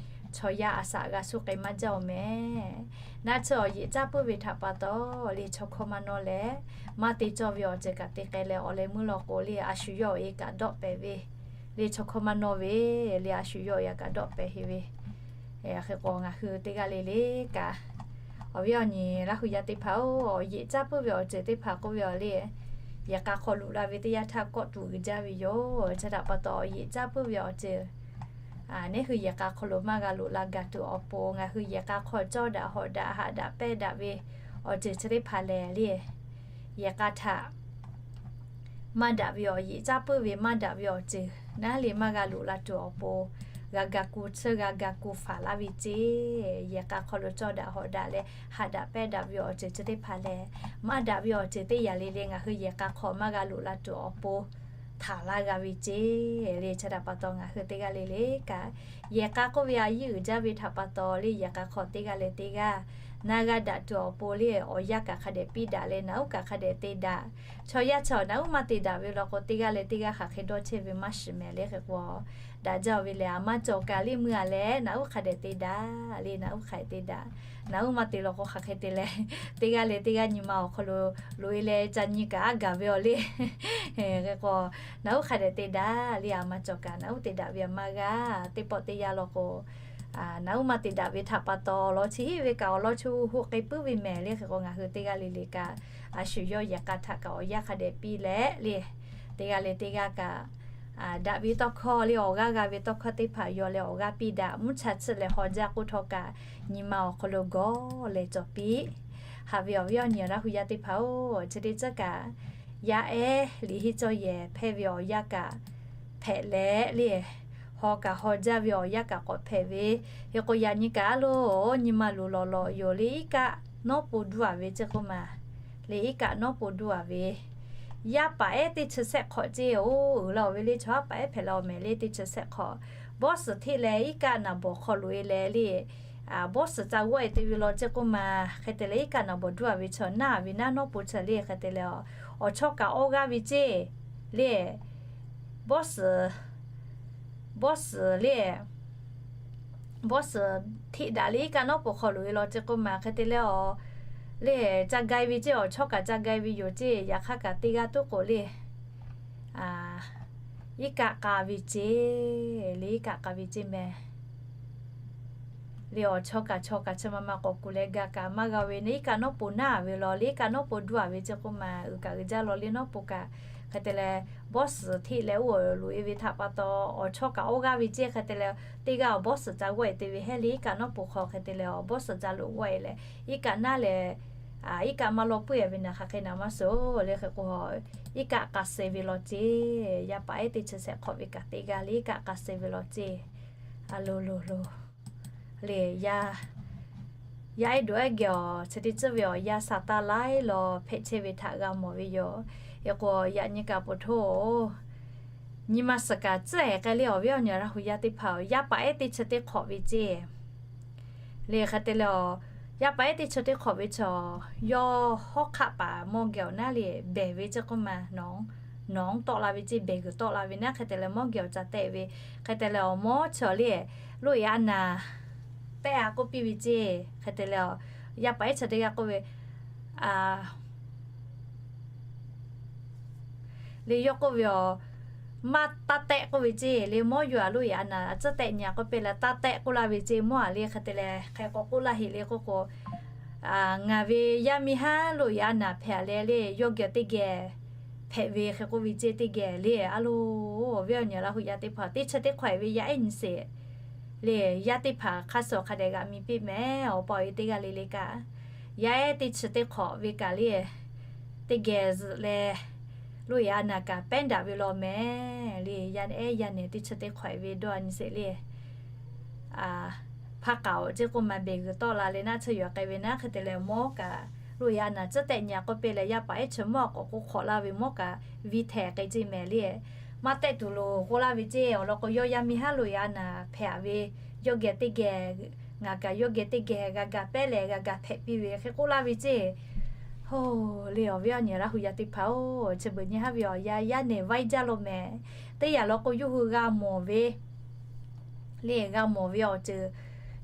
chaw yaˇ a shaꞈ g'a suh k'ai maˇ jaˇ-oˬ mehˍ. Naˆ tsuhˇ awˬ yeꞈ caˇ puiˉ ve htaꞈ pa taw le chaw hkawˇ maˇ nawˇ leh maˇ te cawˇ ve awˬ ceuˬ kaꞈ te k'ai leh awˬ leh meuˇ law k'o le a shu yawˇ awˬ e kaꞈ dawˆ pehꞈ ve le chaw hkawˇ maˇ nawˇ ve le a shu yawˇ awˬ e a kaꞈ dawˆ pehꞈ heꞈ ve. Hk'e k'o ngaˬ hui teˇ g'aˇ le le kaꞈ awˬ viˉ awˬ nyi Laˇ hu yaˇ teˇ hpaˍ-oˬ, awˬ yeꞈ caˇ puiˉ ve awˬ ceuˬ teˇ hpaˍ k'oˆ ve awˬ le yehˬ k'a hk'aw loꞈ la ve teˇ yanˇ htaˇ kawˆ tuˬ uiˍ jaˇ ve yoˬ. Chi htaꞈ pa taw awˬ yeꞈ caˇ puiˉ ve awˬ ceuˬ neˉ hui yehˬ k'a hk'aw lo maˇ g'a loꞈ la gaˬ tuˬ awˬ pon ngaˬ hui yehˬ k'a hk'aw cawˇ daꞈ hawꞈ daꞈ haꞈ daꞈ pehˇ daꞈ ve awˬ ceuˬ chi teˇ hpaˍ lehˬ le yehˬ k'a htaꞈ maˇ daꞈ ve awˬ yeꞈ caˇ puiˉ ve maˇ daꞈ ve awˬ ceuˬ naˉ le maˇ g'a loꞈ la tuˬ awˬ pon g'a ga ku tsuhˇ g'a ga ku faˍ laˇ ve ceˇ. Yehˬ k'a hk'aw lo cawˇ daꞈ hawꞈ daꞈ leh haꞈ daꞈ pehˇ daꞈ ve awˬ ceuˬ chi teˇ hpaˍ lehˬ maˇ daꞈ ve awˬ ceuˬ teˇ yanˇ le le ngaˬ hui yehˬ k'a hk'aw maˇ g'a loꞈ la tuˬ awˬ pon htaˍ laˇ g'a ve ceˇ le. Chi htaꞈ pa taw ngaˬ hui teˇ g'aˇ le le kaꞈ yehˬ k'a k'oˆ ve a yiˇ uiˍ jaˇ ve htaꞈ pa taw le yehˬ k'a hk'aw teˇ g'aˇ leh teˇ g'aˇ na g'a daꞈ tuˬ awˬ pon le, awˬ yanˇ kaꞈ hk'a dehꞈ piˇ daꞈ leh, naˬ uˉ kaꞈ hk'a dehꞈ te daꞈ. Chaw yaˇ chi naˬ uˉ maˇ te daꞈ ve law k'o, teˇ g'aˇ leh teˇ g'aˇ hk'aˬ hk'e dawˇ chehˇ ve maˇ shiˍ mehˍ le. Hk'e k'o, daꞈ jaˇ ve lehˬ, a maˇ cawˬ kaꞈ le, meuˇ a leh naˬ uˉ hk'a dehꞈ te daꞈ le, naˬ uˉ hk'a dehꞈ te daꞈ. Naˬ uˉ maˇ te law k'o, hk'aˬ hk'e te leh, teˇ g'aˇ leh teˇ g'aˇ nyi ma awˬ hk'aw lo loꞈ e leh ca nyi kaꞈ aˉ gaˬ ve awˬ le. Hk'e k'o, naˬ uˉ hk'a dehꞈ te daꞈ le, a maˇ cawˬ kaꞈ naˬ uˉ te daꞈ ve a maˇ g'a. Teˇ pawˆ teˇ yanˇ law k'o, naˬ uˉ maˇ te daꞈ ve htaꞈ pa taw, awˬ lawn chi hiˆ ve kaꞈ awˬ lawn chi hoꞈ k'ai puiˉ ve mehˍ le. Hk'e k'o, ngaˬ hui teˇ g'aˇ le le kaꞈ, a shu yawˇ yehˬ k'a htaꞈ kaꞈ awˬ yanˇ hk'a dehꞈ piˇ leh le, teˇ g'aˇ leh teˇ g'aˇ kaꞈ, daꞈ ve tawˇ hkawˇ le, awˬ g'aˇ g'a ve tawˇ hkawˇ teˇ hpaˍ yaw leh awˬ g'aˇ piˇ daꞈ. Mvuhˇ cha tsuhˇ leh haw jaˇ k'oˆ htawˇ kaꞈ, nyi ma awˬ hk'aw lo gawˬ leh cawˬ piˇ. Haꞈ ve awˬ viˉ awˬ nyi Laˇ hu yaˇ teˇ hpaˍ-oˬ, chi teˇ ceuˬ kaꞈ, yaˇ ehˉ liꞈ henˇ cawˇ yehˬ hpehˇ ve awˬ yanˇ kaꞈ hpehꞈ leh le, haw kaꞈ haw jaˇ ve awˬ yanˇ kaꞈ k'awꞈ hpehꞈ ve. Hk'e k'o, yaꞈ nyi kaꞈ a loˬ, nyi ma loˬ lawˬ lawˬ yoˬ le, iˉ kaˆ nawˉ po duˇ a ve ceˇ k'oˆ ma. Le iˉ kaˆ nawˉ po duˇ a ve, yaˇ paˍ ehˉ teˇ chi sehˆ hk'awꞈ ceˇ-oˬ, uiˍ la-oˬ ve le, chaw haˉ paˍ ehˉ hpehꞈ la-oˬ mehˍ le, teˇ chi sehˆ hk'awꞈ. Bawˇ suhˍ hteˆ leh iˉ kaˆ naˍ bawˍ hk'aw loꞈ e leh le, bawˇ suhˍ ca g'awˆ e te ve law ceˇ k'oˆ ma. Hk'e te leh iˉ kaˆ naˍ bawˍ duˇ a ve chaw naˉ a ve naˉ nawˉ po chi le. Hk'e te leh, awˬ chawˇ kaꞈ awˇ g'aˇ ve ceˇ le, bawˇ suhˍ, bawˇ suhˍ le, bawˇ suhˍ hteˆ daꞈ le iˉ kaˆ nawˉ po hk'aw loꞈ e law ceˇ k'oˆ ma. Hk'e te leh, awˬ le ca gai ve ceˇ, awˬ chawˇ kaꞈ ca gai ve yoˬ ceˇ. Yaꞈ hk'aˇ kaꞈ teˇ g'aˇ tuˉ k'oꞈ le, iˉ kaˆ k'a ve ceˇ le, iˉ kaˆ k'a ve ceˇ mehˍ. Le awˬ chawˇ kaꞈ chaw kaꞈ chi ma ma k'awꞈ kuˬ leh ga kaꞈ maˇ g'a ve, iˉ kaˆ nawˉ po naˉ a ve law le, iˉ kaˆ nawˉ po duˇ a ve ceˇ k'oˆ ma. Uiˍ kaꞈ uiˍ jaˇ law le, nawˉ po kaꞈ. Hk'e te leh, bawˇ suhˍ hteˆ leh oˇ loꞈ e ve htaꞈ pa taw, awˬ chawˇ kaꞈ awˇ g'aˇ ve ceˇ. Hk'e te leh, teˇ g'aˇ awˬ bawˇ suhˍ ca g'awˆ e te ve hehˉ le, iˉ kaˆ nawˉ po hk'aw. Hk'e te leh, awˬ bawˇ suhˍ ca loꞈ g'awˆ e leh, iˉ kaˆ naˉ leh, iˉ kaˆ maˇ lawˇ puiˉ e ve naˍ, hk'aˬ hk'e naˍ maˇ suhˍ le. Hk'e k'o, iˉ kaˆ k'a suh ve law ceˇ. Yaˇ paˍ ehˉ teˇ chi sehˆ hk'awꞈ ve kaꞈ teˇ g'aˇ le iˉ kaˆ k'a suh ve law ceˇ. A loˬ loˬ loˬ, le yaˇ, yaˇ ehˉ doꞈ ehˉ geh awˬ chi teˇ ceuˬ ve awˬ yanˇ sa taˇ laiˉ law hpehꞈ chehˇ ve htaꞈ g'a mawˬ ve yoˬ. Hk'e k'o, yaꞈ nyi kaꞈ poˬ htoˇ, nyi ma suhˍ kaꞈ tcuhˉ ehˍ k'ai le, awˬ viˉ awˬ nyi Laˇ hu yaˇ teˇ hpaˍ-oˬ, yaˇ paˍ ehˉ teˇ chi teˇ hk'awꞈ ve ceˇ. Le hk'e te leh, yaˇ paˍ ehˉ teˇ chi teˇ hk'awꞈ ve chaw, yawˇ hawˉ hk'aˆ paˍ mawˇ geh awˬ naˉ le behˬ ve ceˇ k'oˆ ma. Nawˬ tawˆ la ve ceˇ, behˬ g'uiˬ tawˆ la ve naˉ. Hk'e te leh, mawˇ geh awˬ ca tehˆ ve, hk'e te leh, awˬ mawˇ chi le, loꞈ e a naˍ tehˆ a k'oˆ piˇ ve ceˇ. Hk'e te leh, yaˇ paˍ ehˉ chi teˇ g'aˇ k'oˆ ve, le yawˇ k'oˆ ve, maˇ taˇ tehˆ k'oˆ ve ceˇ. Le mawˇ yuˬ a loꞈ e a naˍ a tcuhˉ tehˆ nyi a k'oˆ piˇ leh taˇ tehˆ k'oˆ laˇ ve ceˇ. Mawˇ a le hk'e te leh hk'e k'awꞈ k'oˆ laˇ heꞈ le k'oˆ k'o, ngaˬ ve yaˇ miˇ haˉ loꞈ e a naˍ hpehꞈ leh le, yawˇ geh teˇ geh hpehꞈ ve hk'e k'oˆ ve ceˇ. Teˇ geh le a loˬ, awˬ viˉ awˬ nyi Laˇ hu yaˇ teˇ hpaˍ, teˇ chi teˇ hk'awꞈ e ve yaˇ ehˉ nyi sheˍ le, yaˇ teˇ hpaˍ hk'a shuˍ hk'a dehꞈ g'aꞈ mi piˇ mehˍ. Awˬ pa awˬ e teˇ g'aˇ le le kaꞈ, yaˇ ehˉ teˇ chi teˇ hk'awꞈ ve kaꞈ le, teˇ geh zuhꞈ leh, loꞈ e a naˍ kaꞈ pehˉ daꞈ ve law mehˍ le. Yaˇ ehˉ yaˇ nehˬ teˇ chi teˇ hk'awꞈ e ve dawˇ a nyi sheˍ le. Hpaˇ k'aoˍ ceˇ k'oˆ ma, behˬ g'uiˬ tawˆ la leh naˉ, chi yuˬ k'ai ve naˉ. Hk'e te leh, mawˇ kaꞈ loꞈ e a naˍ tcuhˉ tehˆ nyi a k'oˆ piˇ leh, yaˇ paˍ ehˉ chi mawˇ k'awꞈ k'oˆ hk'awꞈ laˇ ve, mawˇ kaꞈ viˇ htehˍ k'ai ceˇ mehˍ le. Maˇ tehˆ tuˬ loˬ k'oˆ laˇ ve ceˇ. Awˬ lawn k'o, yawˇ yaˇ miˇ haˉ loꞈ e a naˍ hpehꞈ ve, yawˇ geh teˇ geh, ngaˬ kaꞈ yawˇ geh teˇ geh g'a ga pehˉ leh g'a ga hpehꞈ piˇ ve hk'e k'oˆ laˇ ve ceˇ. Hoˬ, le awˬ viˉ awˬ nyi Laˇ hu yaˇ teˇ hpaˍ-oˬ, chi beuꞈ nyi haˉ ve awˬ yanˇ, yaˇ nehˬ vaiˇ jaˇ law mehˍ. Teˇ yanˇ law k'o, yawˇ hui g'a mawˬ ve le, g'a mawˬ ve awˬ ceuˬ,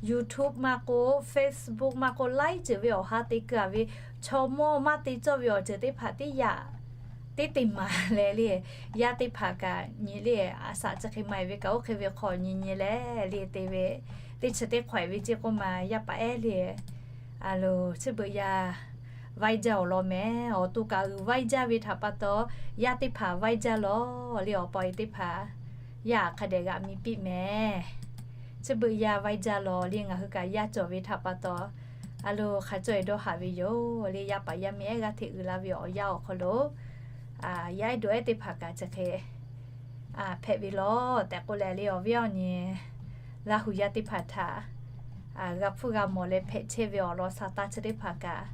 YouTube maˇ k'oˆ, Facebook maˇ k'oˆ, laiˉ ceuˬ ve awˬ ha te keu a ve, chaw mawˇ maˇ te cawˇ ve awˬ ceuˬ teˇ hpaˍ teˇ yaꞈ teˇ te maˍ leh le, yaˇ teˇ hpaˍ kaꞈ nyi le, a shaꞈ chi hk'e maˍ e ve kaꞈ oˇ hk'e ve hk'aw nyi nyi leh le te ve, teˇ chi teˇ hk'awꞈ e ve ceˇ k'oˆ ma. Yaˇ paˍ ehˉ le, a loˬ, chi beuꞈ yaˇ vaiˇ jaˇ awˬ lawn mehˍ. Awˬ to kaꞈ uiˍ vaiˇ jaˇ ve htaꞈ pa taw, yaˇ teˇ hpaˍ vaiˇ jaˇ law le, awˬ pa awˬ e teˇ hpaˍ yaˇ hk'a dehꞈ g'aꞈ mi piˇ mehˍ. Chi beuꞈ yaˇ vaiˇ jaˇ law le, ngaˬ hui kaꞈ yaˇ cawˬ ve htaꞈ pa taw, a loˬ, hk'a cawˇ e dawˇ haꞈ ve yoˬ le. Yaˇ paˍ yaˇ miˇ ehˉ g'aˇ hteꞈ uiˍ la ve awˬ yanˇ awˬ hk'aw lo, yaˇ ehˉ doꞈ ehˉ teˇ hpaˍ kaꞈ chi hk'e hpehꞈ ve law tehꞈ k'oˆ leh le, awˬ viˉ awˬ nyi Laˇ hu yaˇ teˇ hpaˍ htaꞈ g'a hpfuhˇ g'a mawˬ leh hpehꞈ chehˇ ve awˬ lawn sa taˇ chi teˇ hpaˍ kaꞈ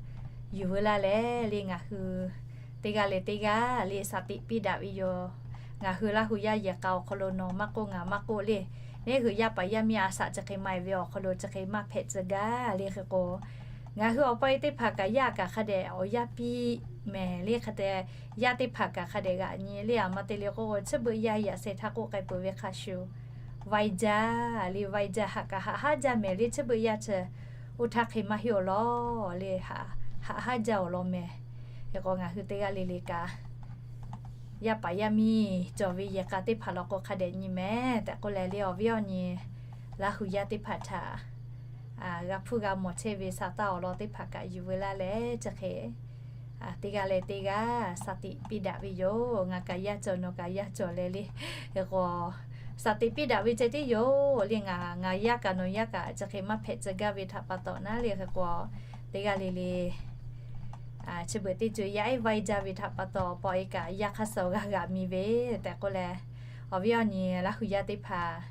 yuˬ veu laˇ leh le, ngaˬ hui teˇ g'aˇ leh teˇ g'aˇ le shaˍ tiꞈ piˇ daꞈ ve yoˬ. Ngaˬ hui Laˇ hu yaˇ yehˬ k'a awˬ hk'aw lo nawˬ maˇ k'oˆ ngaˬ maˇ k'oˆ le, neˉ hui yaˇ paˍ yaˇ miˇ a shaꞈ chi hk'e maˍ e ve awˬ hk'aw lo chi hk'e maˇ hpehꞈ tcuh gaˇ le. Hk'e k'o, Ngaˬ hui awˬ pa e teˇ hpaˍ kaꞈ yaˇ kaꞈ hk'a dehꞈ awˬ yaˇ piˇ mehˍ le hk'a te, yaˇ teˇ hpaˍ kaꞈ hk'a dehꞈ g'aꞈ nyi le. A ma te le k'o, chi beuꞈ yaˇ yaꞈ sheh htaˇ k'oˆ k'ai peuˬ ve hk'a shuˍ, vaiˇ jaˇ le, vaiˇ jaˇ haꞈ kaꞈ haꞈ haˉ jaˇ mehˍ le. Chi beuꞈ yaˇ chi oˇ htaˇ hk'e maˇ heˆ awˬ lawn le, haꞈ haˉ jaˇ awˬ lawn mehˍ. Hk'e k'o ngaˬ hui teˇ g'aˇ le le kaꞈ yaˇ paˍ yaˇ miˇ cawˬ ve yehˬ k'a teˇ hpaˍ law k'o hk'a dehꞈ nyi mehˍ tehꞈ k'oˆ leh le, awˬ viˉ awˬ nyi Laˇ hu yaˇ teˇ hpaˍ htaꞈ g'a hpuˇ g'a mawˬ chehˇ ve sa taˇ awˬ lawn teˇ hpaˍ kaꞈ yuˬ veu laˇ leh chi hk'e teˇ g'aˇ leh teˇ g'aˇ sa tiꞈ piˇ daꞈ ve yoˬ. Ngaˬ kaꞈ yaˇ cawˬ, nawˬ kaꞈ yaˇ cawˬ leh le, hk'e k'o sa tiꞈ piˇ daꞈ ve ceh tiˉ yoˬ le. Ngaˬ, ngaˬ yaˇ kaꞈ nawˬ yaˇ kaꞈ chi hk'e maˇ hpehꞈ tcuh gaˇ ve htaꞈ pa taw naˉ le, hk'e k'o teˇ g'aˇ le le chi beuꞈ teˇ co yaˇ ehˉ vaiˇ jaˇ ve htaꞈ pa taw, paw e kaꞈ yaˇ hk'aˇ suh g'a g'aꞈ mi ve tehꞈ k'oˆ leh, awˬ viˉ awˬ nyi Laˇ hu yaˇ teˇ hpaˍ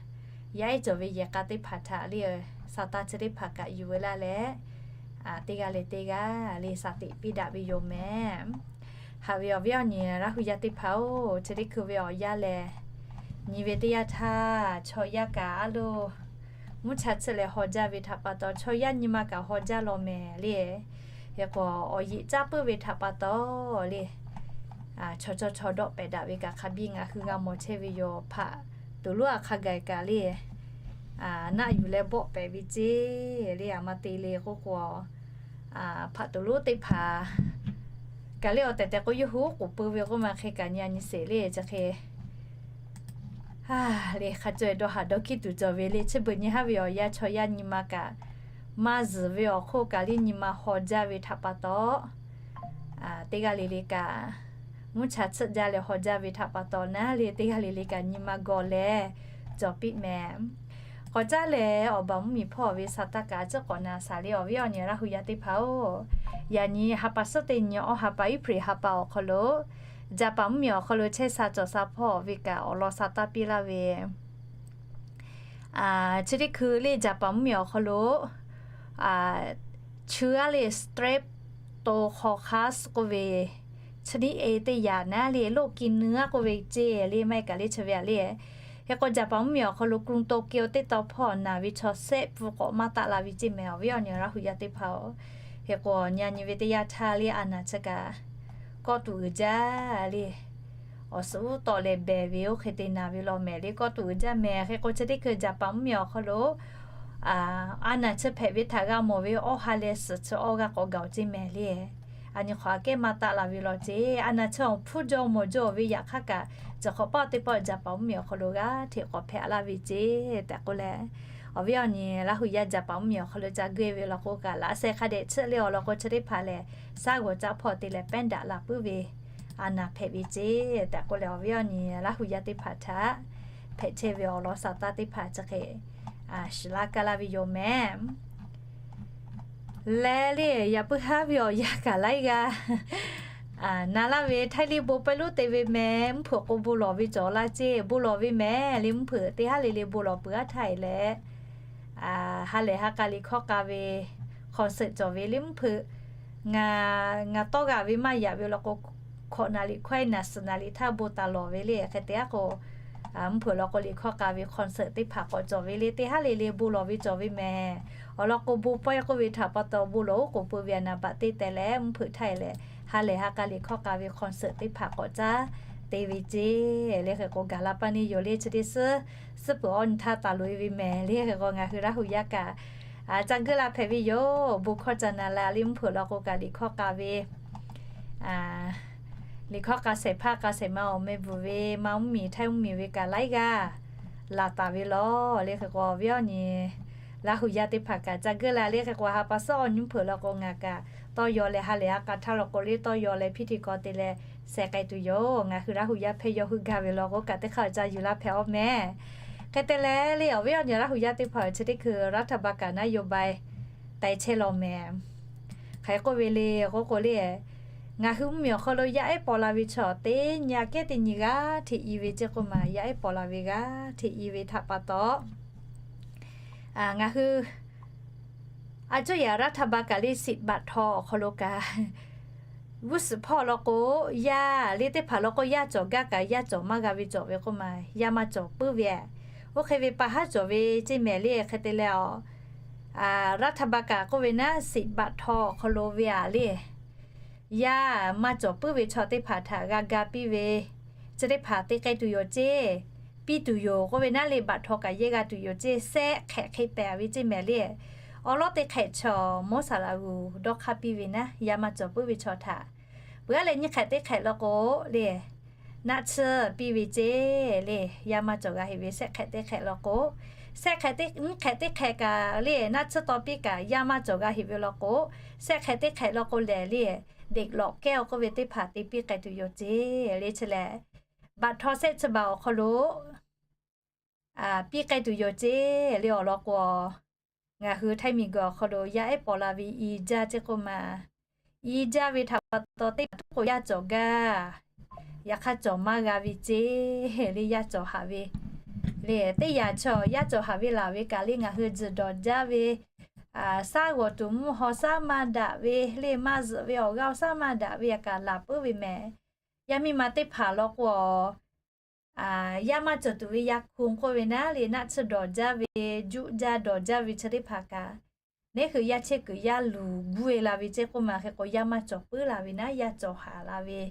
yaˇ ehˉ cawˬ ve yehˬ k'a teˇ hpaˍ htaꞈ le, sa taˇ chi teˇ hpaˍ kaꞈ yuˬ veu laˇ leh teˇ g'aˇ leh teˇ g'aˇ le sa tiꞈ piˇ daꞈ ve yoˬ mehˍ. Haꞈ ve awˬ viˉ awˬ nyi Laˇ hu yaˇ teˇ hpaˍ-oˬ, chi teˇ hkui ve awˬ yanˇ lehˬ, nyi ve teˇ yanˇ htaˇ chaw yaˇ kaꞈ a lo mvuhˇ cha tsuhˇ leh haw jaˇ ve htaꞈ pa taw, chaw yaˇ nyi ma kaꞈ haw jaˇ law mehˍ le. Hk'e k'o awˬ yeꞈ caˉ puiˉ ve htaꞈ pa taw le, chaw chaw chaw dawˆ pehꞈ daꞈ ve kaꞈ hk'a biˇ ngaˬ hui g'a mawˬ chehˇ ve yoˬ. Hpaꞈ tuˬ lonˉ a hk'a gaˬ kaꞈ le, naˆ yuˬ leh bawˆ pehꞈ ve ceˇ le. A ma te le k'oˆ k'o, hpaꞈ tuˬ lonˉ teˇ hpaˍ kaꞈ le awˬ tehˬ tehˬ k'o yawˇ hui oˉ k'oˍ pui ve k'oˆ ma hk'e kaꞈ nyi a nyi sheˍ le chi hk'e le hk'a caweh dawˇ haˍ dawˇ hkiˉ tuˬ cawˬ ve le. Chi beuꞈ nyi haˉ ve awˬ yanˇ chaw yaˇ nyi ma kaꞈ maˇ zuhˬ ve awˬ hk'oˆ kaꞈ le nyi ma haw jaˇ ve htaꞈ pa taw, teˇ g'aˇ le le kaꞈ mvuhˇ cha tsuhˇ jaˇ leh haw jaˇ ve htaꞈ pa taw naˉ le, teˇ g'aˇ le le kaꞈ nyi ma gawˬ leh cawˬ piˇ mehˍ. K'awꞈ caˉ leh awˬ baˬ mvuhˇmiˬ hpawˇ ve sa taˇ kaꞈ a ciˉ k'awꞈ na shaˍ le, awˬ viˉ awˬ nyi Laˇ hu yaˇ teˇ hpaˍ-oˬ, yaꞈ nyi ha pa suhˉ teˇ nyi awˇ ha pa April ha pa awˬ hk'aw lo Jaˍpaˍ mvuhˇmiˬ awˬ hk'aw lo chehˇ sha cawˬ sha hpawˇ ve kaꞈ awˬ lawn sa taˇ piˇ laˇ ve chi teˇ hkui le Jaˍpaˍ mvuhˇmiˬ awˬ hk'aw lo chi aˉ le streptococcus k'oˆ ve chi niˉ e teˇ yaꞈ naˉ le loˆ ki nu aˉ k'oˆ ve ceˇ le maˇ heˆ kaꞈ le chi ve a le. Hk'e k'o Jaˍpaˍ mvuhˇmiˬ awˬ hk'aw lo กรุงโตเกียว teˇ taw hpawˇ naˬ ve chaw shehˆ pfuhˇ k'awꞈ maˇ taˆ la ve ceˇ mehˍ, awˬ viˉ awˬ nyi Laˇ hu yaˇ teˇ hpaˍ-oˬ. Hk'e k'o nyi a nyi ve teˇ yanˇ htaˇ le a naˬ chi kaꞈ kawˆ tuˬ uiˍ jaˇ le. Awˬ suhˍ uˉ tawˆ leh behˬ ve oˇ hk'e te naˬ ve law mehˍ le, kawˆ tuˬ uiˍ jaˇ mehˍ. Hk'e k'o chi teˇ hkui Jaˍpaˍ mvuhˇmiˬ awˬ hk'aw lo a naˬ chi hpehꞈ ve htaꞈ g'a mawˬ ve awˇ ha leh suhˍ chi awˇ g'aˇ k'awꞈ gaˬ-oˬ ceˇ mehˍ le. A nyi hk'awꞈ aꞈ kehˉ maˇ taˆ la ve law ceˇ. A naˬ chi awˬ hpfuhˇ jaw mawˬ jaw ve yaꞈ hk'aˇ kaꞈ, cawˬ hk'awꞈ paˇ teˇ pawˆ Jaˍpaˍ mvuhˇmiˬ awˬ hk'aw lo g'aˇ hteꞈ k'awꞈ hpehꞈ laˇ ve ceˇ tehꞈ k'oˆ leh, awˬ viˉ awˬ nyi Laˇ hu yaˇ Jaˍpaˍ mvuhˇmiˬ awˬ hk'aw lo ca geuˆ ve law k'o kaꞈ laꞈ sheh hk'a dehꞈ chiˆ le awˬ lawn k'o chi teˇ hpaˍ lehˬ, shaˉ g'awˬ caˆ hpawˇ te leh pehˉ daꞈ la puiˉ ve a naˬ hpehꞈ ve ceˇ tehꞈ k'oˆ leh, awˬ viˉ awˬ nyi Laˇ hu yaˇ teˇ hpaˍ htaꞈ hpehꞈ chehˇ ve awˬ lawn sa taˇ teˇ hpaˍ chi hk'e shiˍ laˇ kaˇ laˇ ve yoˬ mehˍ. Leh le yaꞈ puiˉ haˉ ve awˬ yanˇ kaꞈ laiˉ g'aˇ na laˇ ve htaiˇ liˇ bon pehˇ lonˉ te ve mehˍ. Mvuhˇ hpeuꞈ k'o bon lawˬ ve cawˬ laˇ ceˇ, bon lawˬ ve mehˍ le. Mvuhˇ hpeuꞈ teˇ haˉ le le bon lawˬ peuˬ aˉ htaˇ e leh, ha lehˬ ha k'a liꞈ hkawˇ k'a ve concert cawˬ ve le. Mvuhˇ hpeuꞈ ngaˬ, ngaˬ tawˇ g'a ve maˇ yaꞈ ve law k'o, hkawꞈ naˍ liꞈ hkawehˇ naˍ suhˍ naˍ liꞈ htaˇ bon taˍ lawˬ ve le. Hk'e te aˉ k'o, mvuhˇ hpeuꞈ law k'o liꞈ hkawˇ k'a ve concert teˇ hpaˍ k'awꞈ cawˬ ve le. Teˇ haˉ le le bon lawˬ ve cawˬ ve mehˍ. Awˬ lawn k'o bon pawehˇ k'oˆ ve htaꞈ pa taw bon lawˬ oˉ k'oˍ pui ve a naˍ baꞈ teˇ teh leh mvuhˇ hpeuꞈ htaˇ e leh, ha lehˬ ha k'a liꞈ hkawˇ k'a ve concert teˇ hpaˍ k'awꞈ caˉ te ve ceˇ le. Hk'e k'o gaˬ la paˇ neˇ yoˬ le. Chi teˇ suhˉ suhˉ peuˬ awˬ nyi htaˇ taˍ loꞈ e ve mehˍ le. Hk'e k'o ngaˬ hui Laˇ hu yaˇ kaꞈ ca geuˆ la hpehꞈ ve yoˬ. Bon hkawˇ ca na la le. Mvuhˇ hpeuꞈ law k'o kaꞈ liꞈ hkawˇ k'a ve liꞈ hkawˇ k'a shehˍ hpaˇ k'a shehˍ ma awˬ meh bvuhˬ ve ma mvuhˇmiˬ htaiˇ mvuhˇmiˬ ve kaꞈ laiˉ g'aˇ laˬ taˍ ve law le. Hk'e k'o awˬ viˉ awˬ nyi Laˇ hu yaˇ teˇ hpaˍ kaꞈ ca geuˆ la le. Hk'e k'o ha pa suhˉ awˬ nyi mvuhˇ hpeuꞈ law k'o ngaˬ kaꞈ tawˇ yaw leh ha lehˬ ha k'a htaˇ law k'o le tawˇ yaw leh hpiˇ hti kaw te leh sheh k'ai tuˬ yoˬ. Ngaˬ hui Laˇ hu yaˇ hpehˇ yawˇ hui gaˇ ve law k'o kaꞈ teˇ hk'aˇ ca yuˬ laˇ hpehꞈ awˬ mehˍ. Hk'e te leh le awˬ viˉ awˬ nyi Laˇ hu yaˇ teˇ hpaˍ chi teˇ hkui รัฐบาล kaꞈ นโยบาย taiˍ chehˇ law mehˍ. Hk'aˬ hk'e k'oˆ ve le k'oˆ k'o le, ngaˬ hui mvuhˇmiˬ awˬ hk'aw lo yaˇ ehˉ paw la ve chaw teˇ nyi aꞈ kehˉ teˇ nyi g'aˇ hteꞈ i ve ceˇ k'oˆ ma, yaˇ ehˉ paw la ve g'aˇ hteꞈ i ve htaꞈ pa taw, ngaˬ hui a cuˇ yaꞈ รัฐบาล kaꞈ le สิบ บาท htaw awˬ hk'aw lo kaꞈ g'uˇ suhˍ hpawˇ law k'o, yaˇ le teˇ hpaˍ law k'o yaˇ cawˬ gaˇ kaꞈ yaˇ cawˬ maˇ g'a ve cawˬ ve k'oˆ ma, yaˇ maˇ cawˬ puiˉ ve. Oˇ hk'e ve pa haˉ cawˬ ve ceˇ mehˍ le. Hk'e te leh a รัฐบาล kaꞈ k'oˆ ve naˉ, สิทธิ์บัตรทอง awˬ hk'aw lo ve aꞈ le, yaˇ maˇ cawˬ puiˉ ve chaw teˇ hpaˍ htaꞈ g'a ga piˇ ve, chi teˇ hpaˍ te k'ai tuˬ yoˬ ceˇ, piˇ tuˬ yoˬ k'oˆ ve naˉ le, บัตรทอง kaꞈ yehˇ g'a tuˬ yoˬ ceˇ, sehˆ hk'ehꞈ hk'e pehˍ ve ceˇ mehˍ le. Awˬ lawn teˇ hk'ehꞈ chaw mawˇ saˍ laꞈ g'uˬ dawˇ hk'aˇ piˇ ve naˉ, yaˇ maˇ cawˬ puiˉ ve chaw htaꞈ. Peuˬ aˉ leh nyiˇ hk'ehꞈ teˇ hk'ehꞈ law k'o le, naˆ tsuhˇ piˇ ve ceˇ le, yaˇ maˇ cawˬ g'a heꞈ ve sehˆ hk'ehꞈ teˇ hk'ehꞈ law k'o, sehˆ hk'ehꞈ teˇ, nyiˇ hk'ehꞈ teˇ hk'ehꞈ kaꞈ le, naˆ tsuhˇ taw piˇ kaꞈ yaˇ maˇ cawˬ g'a heꞈ ve law k'o, sehˆ hk'ehꞈ teˇ hk'ehꞈ law k'o lehˬ le, เด็กหลอกแก้ว k'oˆ ve teˇ hpaˍ te piˇ k'ai tuˬ yoˬ ceˇ le. Chi lehˬ บัตรทอง sehˆ chi baˬ awˬ hk'aw lo piˇ k'ai tuˬ yoˬ ceˇ le. Awˬ lawn k'o, ngaˬ hui Htaiˇ miˬguiˬ awˬ hk'aw lo yaˇ ehˉ paw la ve i jaˇ ceˇ k'oˆ ma. I jaˇ ve htaꞈ pa taw teˇ hpaˍ tuˉ k'o yaˇ cawˬ gaˇ, yaꞈ hk'aˇ cawˬ maˇ g'a ve ceˇ le. Yaˇ cawˬ haꞈ ve le, teˇ yanˇ chaw yaˇ cawˬ haꞈ ve laˬ ve kaꞈ le, ngaˬ hui tzuhˬ dawˬ jaˇ ve, saˉ g'awˬ tuˬ mvuhˇ haw saˉ maˇ daꞈ ve le, maˇ zuhꞈ ve awˬ g'aˇ saˉ maˇ daꞈ ve aꞈ kaꞈ laˬ puiˉ ve mehˍ. Yaˇ miˇ ma teˇ hpaˍ law k'o, yaˇ maˇ cawˬ tuˬ ve yaˇ hk'oˆ k'oˆ ve naˉ le, naˆ tsuhˇ dawˬ jaˇ ve, juˆ jaˇ dawˬ jaˇ ve chi teˇ hpaˍ kaꞈ, neˉ hui yaˇ chehˇ kuiˬ yaˇ luˬ guˇ e la ve ceˇ k'oˆ ma. Hk'e k'o yaˇ maˇ cawˬ puiˉ la ve naˉ, yaˇ cawˬ haꞈ la ve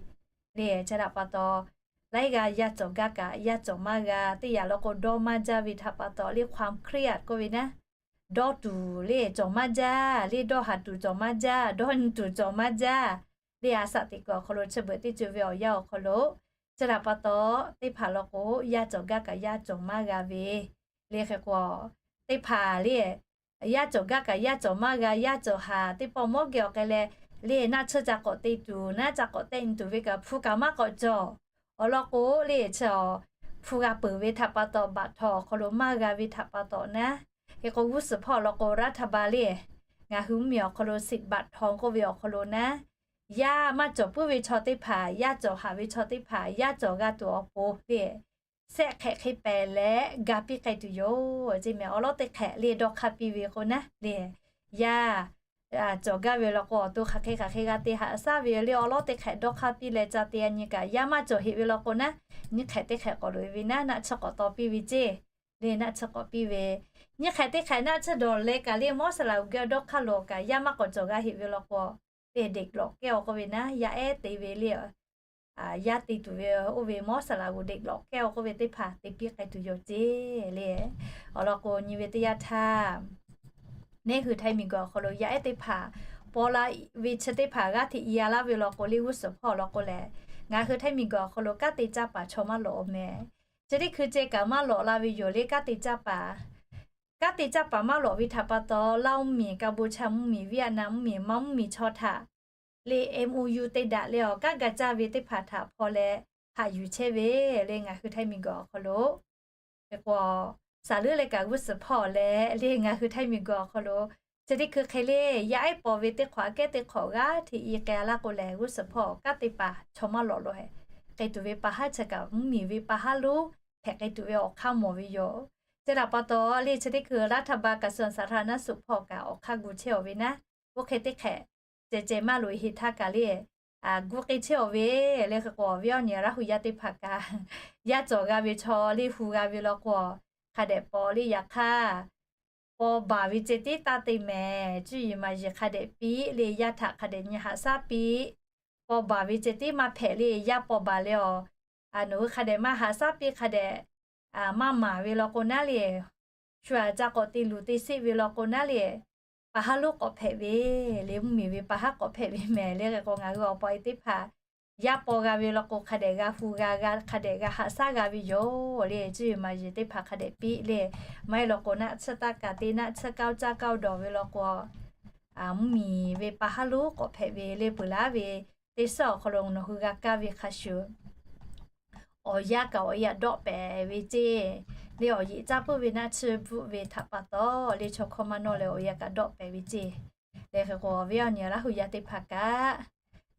le. Chi htaꞈ pa taw, laiˉ g'aˇ yaˇ cawˬ gaˇ kaꞈ yaˇ cawˬ maˇ g'a. Teˇ yanˇ law k'o dawˇ maˇ jaˇ ve htaꞈ pa taw le, ความเครียด k'oˆ ve naˉ, dawˇ tuˬ le cawˬ maˇ jaˇ le, dawˇ haˍ tuˬ cawˬ maˇ jaˇ, dawˇ nyi tuˬ cawˬ maˇ jaˇ le. A saꞈ teꞈ kuiˬ awˬ hk'aw lo chi beuꞈ teˇ ceuˬ ve awˬ yanˇ awˬ hk'aw lo, chi htaꞈ pa taw teˇ hpaˍ law k'o yaˇ cawˬ gaˇ kaꞈ yaˇ cawˬ maˇ g'a ve le. Hk'e k'o, teˇ hpaˍ le, yaˇ cawˬ gaˇ kaꞈ yaˇ cawˬ maˇ g'a, yaˇ cawˬ haˍ teˇ pawˆ mawˇ geh awˬ k'ai leh le, naˆ tsuhˇ ca k'awꞈ te tuˬ, naˉ ca k'awꞈ te nyi tuˬ ve kaꞈ hpu kaꞈ maˇ k'awꞈ cawˬ. Awˬ lawn k'o le, chi hpu g'a peuˬ ve htaꞈ pa taw, บัตรทอง awˬ hk'aw lo maˇ g'a ve htaꞈ pa taw naˉ, hk'e k'o g'uˇ suhˍ hpawˇ awˬ lawn k'o รัฐบาล le, ngaˬ hui mvuhˇmiˬ awˬ hk'aw lo สิทธิ์บัตรทอง k'oˆ ve awˬ hk'aw lo naˉ, yaˇ maˇ cawˬ puiˉ ve chaw teˇ hpaˍ, yaˇ cawˬ haˍ ve chaw teˇ hpaˍ, yaˇ cawˬ g'a tuˬ awˬ pon le, sehˆ hk'ehꞈ hk'e pehˍ leh ga piˇ k'ai tuˬ yoˬ ceˇ mehˍ. Awˬ lawn teˇ hk'ehꞈ le dawˇ hk'aˇ piˇ ve k'o naˉ le, yaˇ cawˬ gaˇ ve law k'o awˬ to hk'aˬ hk'e hk'aˬ hk'e g'a te haꞈ shaˉ ve le. Awˬ lawn teˇ hk'ehꞈ dawˇ hk'aˇ piˇ leh ca te a nyi kaꞈ yaˇ maˇ cawˬ heꞈ ve law k'o naˉ, nyiˇ hk'ehꞈ teˇ hk'ehꞈ k'awꞈ loꞈ e ve naˉ, naˆ tsuhˇ k'awꞈ taw piˇ ve ceˇ le. Naˆ tsuhˇ k'awꞈ piˇ ve, nyiˇ hk'ehꞈ teˇ hk'ehꞈ naˆ tsuhˇ dawˬ leh kaꞈ le mawˇ saˍ laꞈ g'uˬ geh dawˇ hk'aˇ loꞈ kaꞈ yaˇ maˇ k'awꞈ cawˬ g'a heꞈ ve law k'o, เด็กหลอกแก้ว k'oˆ ve naˉ, yaˇ ehˉ te ve le, yaˇ te tuˬ ve oˇ ve mawˇ saˍ laꞈ g'uˬ เด็กหลอกแก้ว k'oˆ ve teˇ hpaˍ te piˇ k'ai tuˬ yoˬ ceˇ le. Awˬ lawn k'o nyi ve teˇ yanˇ htaˇ, neˉ hui Htaiˇ miˬguiˬ awˬ hk'aw lo yaˇ ehˉ teˇ hpaˍ paw la ve chi teˇ hpaˍ g'aˇ hteꞈ i a laˇ ve law k'o le g'uˇ suhˍ hpawˇ awˬ lawn k'o lehˬ, ngaˬ hui Htaiˇ miˬguiˬ awˬ hk'aw lo kanˉ te caˇ paˍ chaw maˇ lawꞈ mehˍ. Chi teˇ hkui ceh kaꞈ maˇ lawꞈ la ve yoˬ le kanˉ te caˇ paˍ. Kanˉ te caˇ paˍ maˇ lawꞈ ve htaꞈ pa taw, Laˇ mvuhˇmiˬ, Kaˍboˍchaˍ mvuhˇmiˬ, Vietnam mvuhˇmiˬ, Manˇ mvuhˇmiˬ chaw htaꞈ le MOU te daꞈ leh awˬ kanˉ ga caˇ ve teˇ hpaˍ htaꞈ hpaw leh haꞈ yuˬ chehˇ ve le ngaˬ hui Htaiˇ miˬguiˬ awˬ hk'aw lo. Hk'e k'o, saˍ leuˉ leh kaꞈ g'uˇ suhˍ hpawˇ leh le ngaˬ hui Htaiˇ miˬguiˬ awˬ hk'aw lo chi teˇ hkui hk'e le yaˇ ehˉ paw ve teˇ hk'awꞈ aꞈ kehˉ teˇ hk'awꞈ g'aˇ hteꞈ i k'ai laˇ k'o lehˬ, g'uˇ suhˍ hpawˇ kanˉ te paˍ chaw maˇ lawꞈ lo hehꞈ k'ai tuˬ ve pa haˉ chi kaꞈ mvuhˇmiˬ ve pa haˉ lonˉ hpehꞈ k'ai tuˬ ve awˬ hk'aˇ mawˬ ve yoˬ. Chi htaꞈ pa taw le chi teˇ hkui รัฐบาล กระทรวงสาธารณสุข hpawˇ kaꞈ awˬ hk'aˇ gu chehˇ awˬ ve naˉ, oˇ hk'e teˇ hk'ehꞈ ceh ceh maˇ loꞈ e heˆ htaˇ kaꞈ le, gu k'ai chehˇ awˬ ve le. Hk'e k'o awˬ viˉ awˬ nyi Laˇ hu yaˇ teˇ hpaˍ kaꞈ, yaˇ cawˬ g'a ve chaw le hu g'a ve law k'o, hk'a dehꞈ paw le yaꞈ hk'aˇ, paw baˬ ve ceh tiˉ taˇ te mehˍ. Cuˇ yiˍ maˍ yiˍ hk'a dehꞈ piˇ le, yaˇ htaꞈ hk'a dehꞈ nyi haꞈ shaˉ piˇ. Paw baˬ ve ceh tiˉ maˇ hpehꞈ le, yaˇ paw baˬ leh awˬ, nawˬ hui hk'a dehꞈ maˇ haꞈ shaˉ piˇ, hk'a dehꞈ maˇ maˍ ve law k'o naˉ le, shu aꞈ ca k'awꞈ te luˬ te sheˆ ve law k'o naˉ le, pa haˉ lonˉ k'awꞈ hpehꞈ ve le, mvuhˇmiˬ ve pa haˉ k'awꞈ hpehꞈ ve mehˍ le. Hk'e k'o ngaˬ hui awˬ pa e teˇ hpaˍ yaˇ paw g'a ve law k'o hk'a dehꞈ g'a hu g'a, hk'a dehꞈ g'a haꞈ shaˉ g'a ve yoˬ le. Cuˇ yiˍ maˍ yiˍ teˇ hpaˍ hk'a dehꞈ piˇ le, maˇ heˆ law k'o naˆ tsuhˇ taˇ kaꞈ te, naˆ tsuhˇ kaˇ oˇ caˇ kaˇ oˇ dawˬ ve law k'o, mvuhˇmiˬ ve pa haˉ lonˉ k'awꞈ hpehꞈ ve le. Peuˬ laˉ ve teˇ suhˉ awˬ hk'aw lo nawˬ hui g'a kaˇ ve hk'a shuˍ, awˬ yanˇ kaꞈ awˬ yaꞈ dawˆ pehˍ ve ceˇ le. Awˬ yeꞈ caˇ puiˉ ve naˆ tsuhˇ bvuhˆ ve htaꞈ pa taw le, chaw hkawˇ maˇ nawˇ leh awˬ yanˇ kaꞈ dawˆ pehˍ ve ceˇ le. Hk'e k'o awˬ viˉ awˬ nyi Laˇ hu yaˇ teˇ hpaˍ kaꞈ,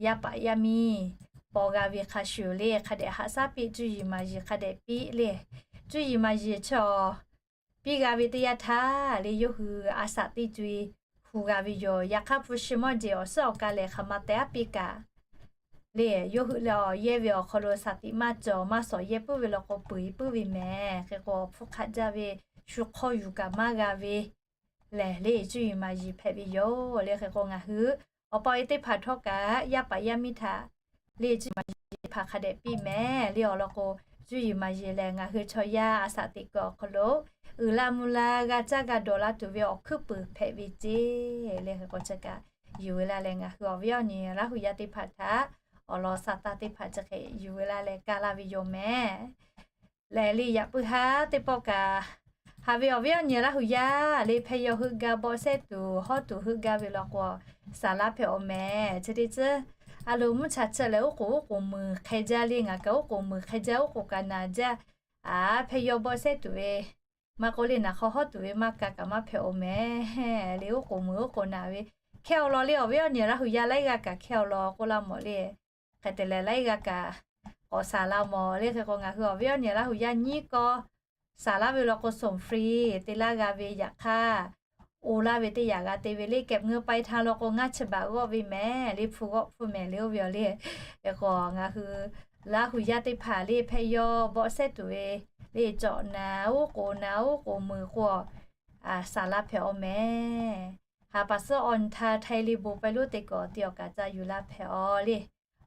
yaˇ paˍ yaˇ miˇ paw g'a ve hk'a shuˍ le hk'a dehꞈ haꞈ shaˉ piˇ, cuˇ yiˍ maˍ yiˍ hk'a dehꞈ piˇ le. Cuˇ yiˍ maˍ yiˍ chaw piˇ g'a ve teˇ yanˇ htaˇ le, yawˇ hui a shaꞈ teˇ co e hu g'a ve yoˬ. Yaꞈ hk'aˇ hpu shi mawˇ jeˬ awˬ suhˉ awˬ ka lehˬ hk'aˬ ma teh aˉ piˇ kaꞈ le, yawˇ hui leh awˬ yehˇ ve awˬ hk'aw lo shaˍ tiꞈ maˇ cawˬ maˇ shawˍ yehˇ puiˉ ve law k'o peuˬ e puiˉ ve mehˍ. Hk'e k'o hpu hk'aˆ jaˇ ve, shu hk'awˇ yuˬ kaꞈ maˇ g'a ve lehˬ le cuˇ yiˍ maˍ yiˍ hpehꞈ ve yoˬ le. Hk'e k'o ngaˬ hui awˬ pa awˬ e teˇ hpaˍ htawˇ kaꞈ yaˇ paˍ yaˇ miˇ htaꞈ le cuˇ yiˍ maˍ yiˍ teˇ hpaˍ hk'a dehꞈ piˇ mehˍ le awˬ lawn k'o, cuˇ yiˍ maˍ yiˍ lehˬ ngaˬ hui chaw yaˇ a shaꞈ teꞈ kuiˬ awˬ hk'aw lo uiˍ la mvuh la g'a caˇ g'a dawˬ la tuˬ ve awˬ hkuiˉ puiˍ hpehꞈ ve ceˇ le. Hk'e k'o chi kaꞈ yuˬ ve laˇ leh ngaˬ hui awˬ viˉ awˬ nyi Laˇ hu yaˇ teˇ hpaˍ htaꞈ awˬ lawn sa taˇ teˇ hpaˍ chi hk'e yuˬ ve laˇ leh kaˇ laˇ ve yoˬ mehˍ. Lehˬ le yaꞈ puiˉ haˉ teˇ pawˆ kaꞈ haꞈ ve awˬ viˉ awˬ nyi Laˇ hu yaˇ le hpehˇ yaw heuˆ gaˇ bawˆ sehˉ tuˬ hawˉ tuˬ heuˆ gaˇ ve law k'o, saˍ laˇ hpehꞈ awˬ mehˍ. Chi teˇ tcuhˉ a lo mvuhˇ cha chi leh oˉ k'oˍ oˉ k'oˍ muiˬ hk'e jaˇ le, ngaˬ kaꞈ oˉ k'oˍ muiˬ hk'e jaˇ, oˉ k'oˍ kaꞈ naˬ jaˇ. A, hpehˇ yaw bawˆ sehˉ tuˬ ve maˇ k'oˆ le, naˬ hk'aw hawˉ tuˬ ve maˇ ka kaꞈ maˇ hpehꞈ awˬ mehˍ le. Oˉ k'oˍ muiˬ oˉ k'oˍ naˬ ve hkehˇ awˬ lawn le awˬ viˉ awˬ nyi Laˇ hu yaˇ laiˉ g'aˇ kaꞈ hkehˇ awˬ lawn k'oˆ laˇ mawˬ le. Hk'e te leh laiˉ g'aˇ kaꞈ k'awꞈ saˍ laˇ mawˬ le. Hk'e k'o ngaˬ hui awˬ viˉ awˬ nyi Laˇ hu yaˇ nyiˉ kawˇ saˍ laˇ ve law k'o, ส่งฟรี te laˇ g'a ve yaꞈ hk'aˇ, oˬ laˇ ve teˇ yanˇ g'a te ve le. เก็บเงินปลายทาง law k'o ngaˇ chi baꞈ g'awˆ ve mehˍ le, hpu g'awˆ hpu mehˍ le oˇ ve yoˬ le. Hk'e k'o ngaˬ hui Laˇ hu yaˇ teˇ hpaˍ le hpehˇ yaw bawˆ sehˉ tuˬ ve le cawꞈ naˬ oˉ k'oˍ naˬ oˉ k'oˍ muiˬ k'o, saˍ laˇ hpehꞈ awˬ mehˍ. Haˍ paˍ suhˉ awˬ nyi htaˇ htaiˇ le bon pawehˇ lonˉ te k'awꞈ te awˬ kaꞈ ca yuˬ laˇ hpehꞈ awˬ le.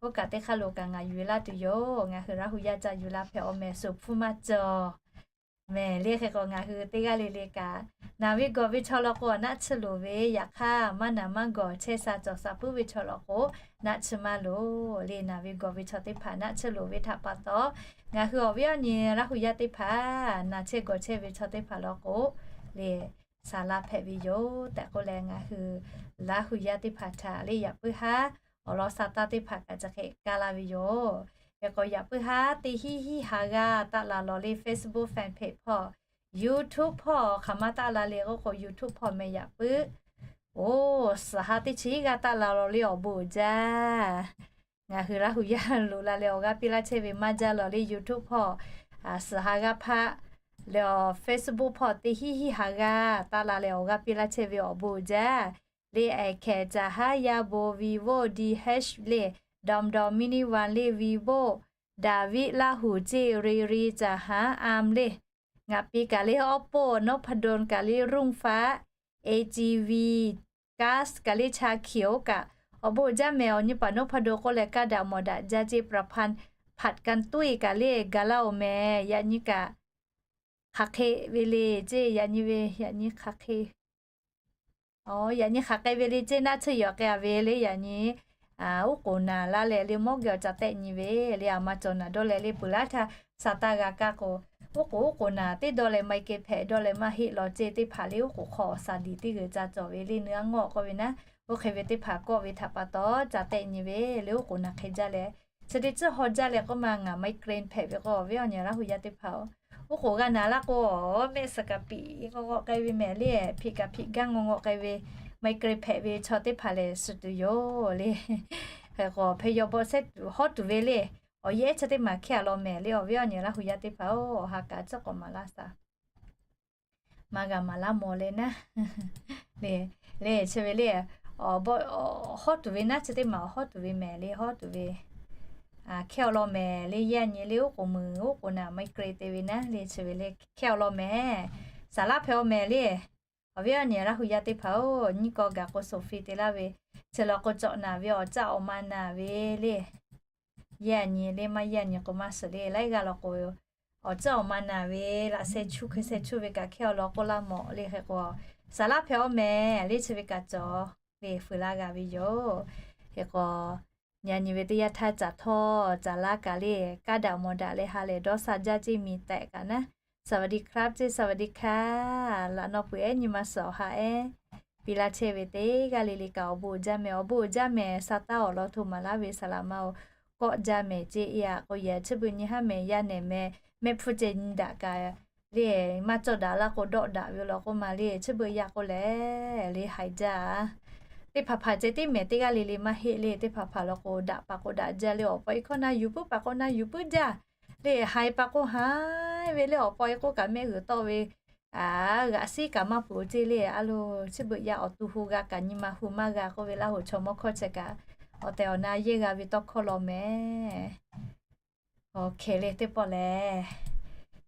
Oˇ kaꞈ teˇ hk'aˇ lo kaꞈ ngaˬ yuˬ e laˇ tuˬ yoˬ. Ngaˬ hui Laˇ hu yaˇ ca yuˬ laˇ hpehꞈ awˬ mehˍ, suhˍ hpfuhˇ maˇ cawˬ mehˍ le. Hk'e k'o ngaˬ hui teˇ g'aˇ le le kaꞈ naˬ ve gawˬ ve chaw law k'o naˆ tsuhˇ loˍ ve, yaꞈ hk'aˇ maˇ naˬ maˇ gawˬ chehˇ sha cawˬ sha puiˉ ve chaw law k'o naˆ tsuhˇ maˇ loˍ le. Naˬ ve gawˬ ve chaw teˇ hpaˍ naˆ tsuhˇ loˍ ve htaꞈ pa taw, ngaˬ hui awˬ viˉ awˬ nyi Laˇ hu yaˇ teˇ hpaˍ naˬ chehˇ gawˬ chehˇ ve chaw teˇ hpaˍ law k'o le saˍ laˇ hpehꞈ ve yoˬ tehꞈ k'oˆ leh, ngaˬ hui Laˇ hu yaˇ teˇ hpaˍ htaꞈ le yaꞈ puiˉ haˉ awˬ lawn sa taˇ teˇ hpaˍ kaꞈ chi hk'e kaˇ laˇ ve yoˬ. Hk'e k'o yaꞈ puiˉ haˉ teˇ hinˉ hinˉ ha g'aˇ taˆ la lawˬ le Facebook fan page hpawˇ, YouTube hpawˇ hk'aˬ ma taˆ la le k'oˆ k'o, YouTube hpawˇ meh yaꞈ puiˉ. Oˬ, suhˍ ha teˇ chi g'aˇ taˆ la lawˬ le awˬ bon uiˍ jaˇ. Ngaˬ hui Laˇ hu yaˇ loꞈ la leh awˬ g'aˇ piˇ laˇ chehˇ ve maˇ jaˇ lawˬ le YouTube hpawˇ, suhˍ ha g'aˇ hpaˆ leh awˬ Facebook hpawˇ teˇ hinˉ hinˉ ha g'aˇ taˆ la leh awˬ g'aˇ piˇ laˇ chehˇ ve awˬ bon uiˍ jaˇ. Le Itel caˬ haˉ yaˇ bon Vivo D H le, Dongdong Mini One le, Vivo David Laˇ hu ceˇ, Redmi caˬ haˉ ARM le, ngaˬ pi kaꞈ le Oppo, Noppaˍdon kaꞈ le รุ่งฟ้า, AGV, Kash kaꞈ le Cha Khiˍ oˇ kaꞈ awˬ bon uiˍ jaˇ mehˍ. Awˬ nyi paˍ Noppaˍdon k'oˆ leh kaˇ daꞈ mawˬ daꞈ jaˇ ceˇ, ประพันธ์ ผัดกันตุ้ย kaꞈ le gaˬ laˇ oˬ mehˍ. Yaꞈ nyi kaꞈ hk'aˬ hk'e ve le ceˇ, yaꞈ nyi ve yaꞈ nyi hk'aˬ hk'e Aˬ, yaꞈ nyi hk'aˬ hk'e ve le ceˇ, naˆ tsuhˇ yawˬ k'ai a ve le yaꞈ nyi, oˉ k'oˍ naˬ laˇ leh le mawˇ geh awˬ ca tehˆ nyi ve le, a ma cawˬ naˬ dawˇ leh le peuˬ laˇ htaˇ, sa taˇ g'a kaˇ k'o, oˉ k'oˍ oˉ k'oˍ naˬ teˇ dawˇ leh maˇ heˆ k'e hpehꞈ dawˇ leh maˇ heˆ law ceˇ, teˇ hpaˍ le oˉ k'oˍ hk'aw saˍ diˍ teˇ g'uiˬ ca cawˬ ve le, nuˇ a ngawˆ k'oˆ ve naˉ, oˇ hk'e ve teˇ hpaˍ kawˆ ve htaꞈ pa taw ca tehˆ nyi ve le, oˉ k'oˍ naˬ hk'e jaˇ leh, chi teˇ tcuhˇ haw jaˇ leh k'oˆ ma ngaˬ migraine hpehꞈ ve k'o, awˬ viˉ awˬ nyi Laˇ hu yaˇ teˇ hpaˍ-oˬ, oˉ k'oˍ g'a naˬ laˇ k'o, mehˆ suhˍ kaꞈ piꞈ ngawˆ ngawˆ k'ai ve mehˍ le, hpiꞈ kaꞈ hpiꞈ gaˇ ngawˆ ngawˆ k'ai ve, migraine hpehꞈ ve chaw teˇ hpaˍ lehˬ suh tuˬ yoˬ le. Hk'e k'o hpehˇ yaw bawˆ sehˉ tuˬ hawˉ tuˬ ve le, awˬ yehˉ chi teˇ maˬ hkehˇ a law mehˍ le, awˬ viˉ awˬ nyi Laˇ hu yaˇ teˇ hpaˍ-oˬ, awˬ ha kaꞈ tcuhˉ k'awꞈ maˍ laˇ shaˍ. Maˇ g'a maˍ laˇ mawˬ leh naˉ le, le chi ve le, hawˉ tuˬ ve naˉ chi teˇ maˬ hawˉ tuˬ ve mehˍ le, hawˉ tuˬ ve hkehˇ a law mehˍ le, yaˇ nyi le oˉ k'oˍ muiˬ oˉ k'oˍ naˬ migraine te ve naˉ le, chi ve le hkehˇ a law mehˍ. Saˍ laˇ hpehꞈ a mehˍ le. Awˬ viˉ awˬ nyi Laˇ hu yaˇ teˇ hpaˍ-oˬ, nyiˇ kawˇ gaˬ k'o ส่งฟรี te laˇ ve, chi law k'o cawꞈ naˬ ve awˬ caˇ awˬ ma naˬ ve le. Yaˇ nyi le maˇ yaˇ nyi k'o maˇ suhˍ le, laiˉ g'aˇ law k'o awˬ caˇ awˬ ma naˬ ve, laꞈ sheh chuˇ hkui sheh chuˇ ve kaꞈ hkehˇ a law k'oˆ laˇ mawˬ le. Hk'e k'o saˍ laˇ hpehꞈ a mehˍ le, chi ve kaꞈ cawˬ ve fuiˍ laˇ g'a ve yoˬ. Hk'e k'o yaꞈ nyi ve teˇ yanˇ htaˇ caˬ htawˇ caˬ laˇ kaꞈ le, kaˇ daꞈ mawˬ daꞈ leh ha lehˬ dawˇ sha jaˇ ceˇ miˬ tehꞈ kaꞈ naˉ, สวัสดีครับ ceˇ, สวัสดีค่ะ laꞈ naw peuˬ ehˉ nyi ma suhˍ awˬ ha ehˉ piˇ laˇ chehˇ ve teˇ g'aˇ le le kaꞈ awˬ bon uiˍ jaˇ mehˍ, awˬ bon uiˍ jaˇ mehˍ. Sa taˇ awˬ lawn hto maˍ laˇ ve saˍ laꞈ ma-oˬ, kawˆ jaˇ mehˍ ceˇ. Yaꞈ k'o yehˬ chi beuꞈ nyi haˉ mehˍ, yaˇ nehˬ mehˍ, mehˆ hpfuhˇ ceh nyi daꞈ kaꞈ le, maˇ cawˇ daꞈ laˇ k'o dawˆ daꞈ ve law k'oˆ ma le, chi beuꞈ yaˇ k'oˆ leh le haiˬ jaˇ. Teˇ hpaˍ hpaˍ ceh tiˉ mehˍ, teˇ g'aˇ le le maˇ heˆ le. Teˇ hpaˍ hpaˍ law k'o daꞈ pa k'o daꞈ jaˇ le, awˬ paw e hkawˇ na yuˬ puiˉ pa k'o na yuˬ puiˉ jaˇ le, haiˬ pa k'o haiˬ ve le, awˬ paw e k'oˆ kaꞈ mehˆ g'uiˬ tawˆ ve, a, g'aꞈ siˉ kaꞈ maˇ peuˬ ceˇ le. A lo, chi beuꞈ yaˇ awˬ to hu g'a kaꞈ nyi ma hu maˇ g'a k'oˆ ve, Laˇ hoꞈ chaw mawˇ hkawˇ chi kaꞈ awˬ tehˬ awˬ na yehˇ g'a ve tawˇ hkawˇ law mehˍ. Awˬ hkeh le teˇ pawˆ lehˬ,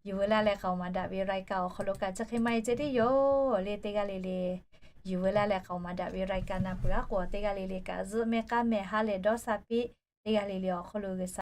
yuˬ veu laˇ leh k'aoˍ maˍ daꞈ ve รายการ awˬ hk'aw lo kaꞈ chi hk'e maˇ heˆ ceh tiˉ yoˬ le. Teˇ g'aˇ le le yuˬ veu laˇ leh k'aoˍ maˍ daꞈ ve รายการ na peuˬ. Aˉ k'o teˇ g'aˇ le le kaꞈ zuhˆ mehˆ k'aˉ mehˆ ha lehˬ dawˇ sha piˇ. Teˇ g'aˇ le le awˬ hk'aw lo g'uiˬ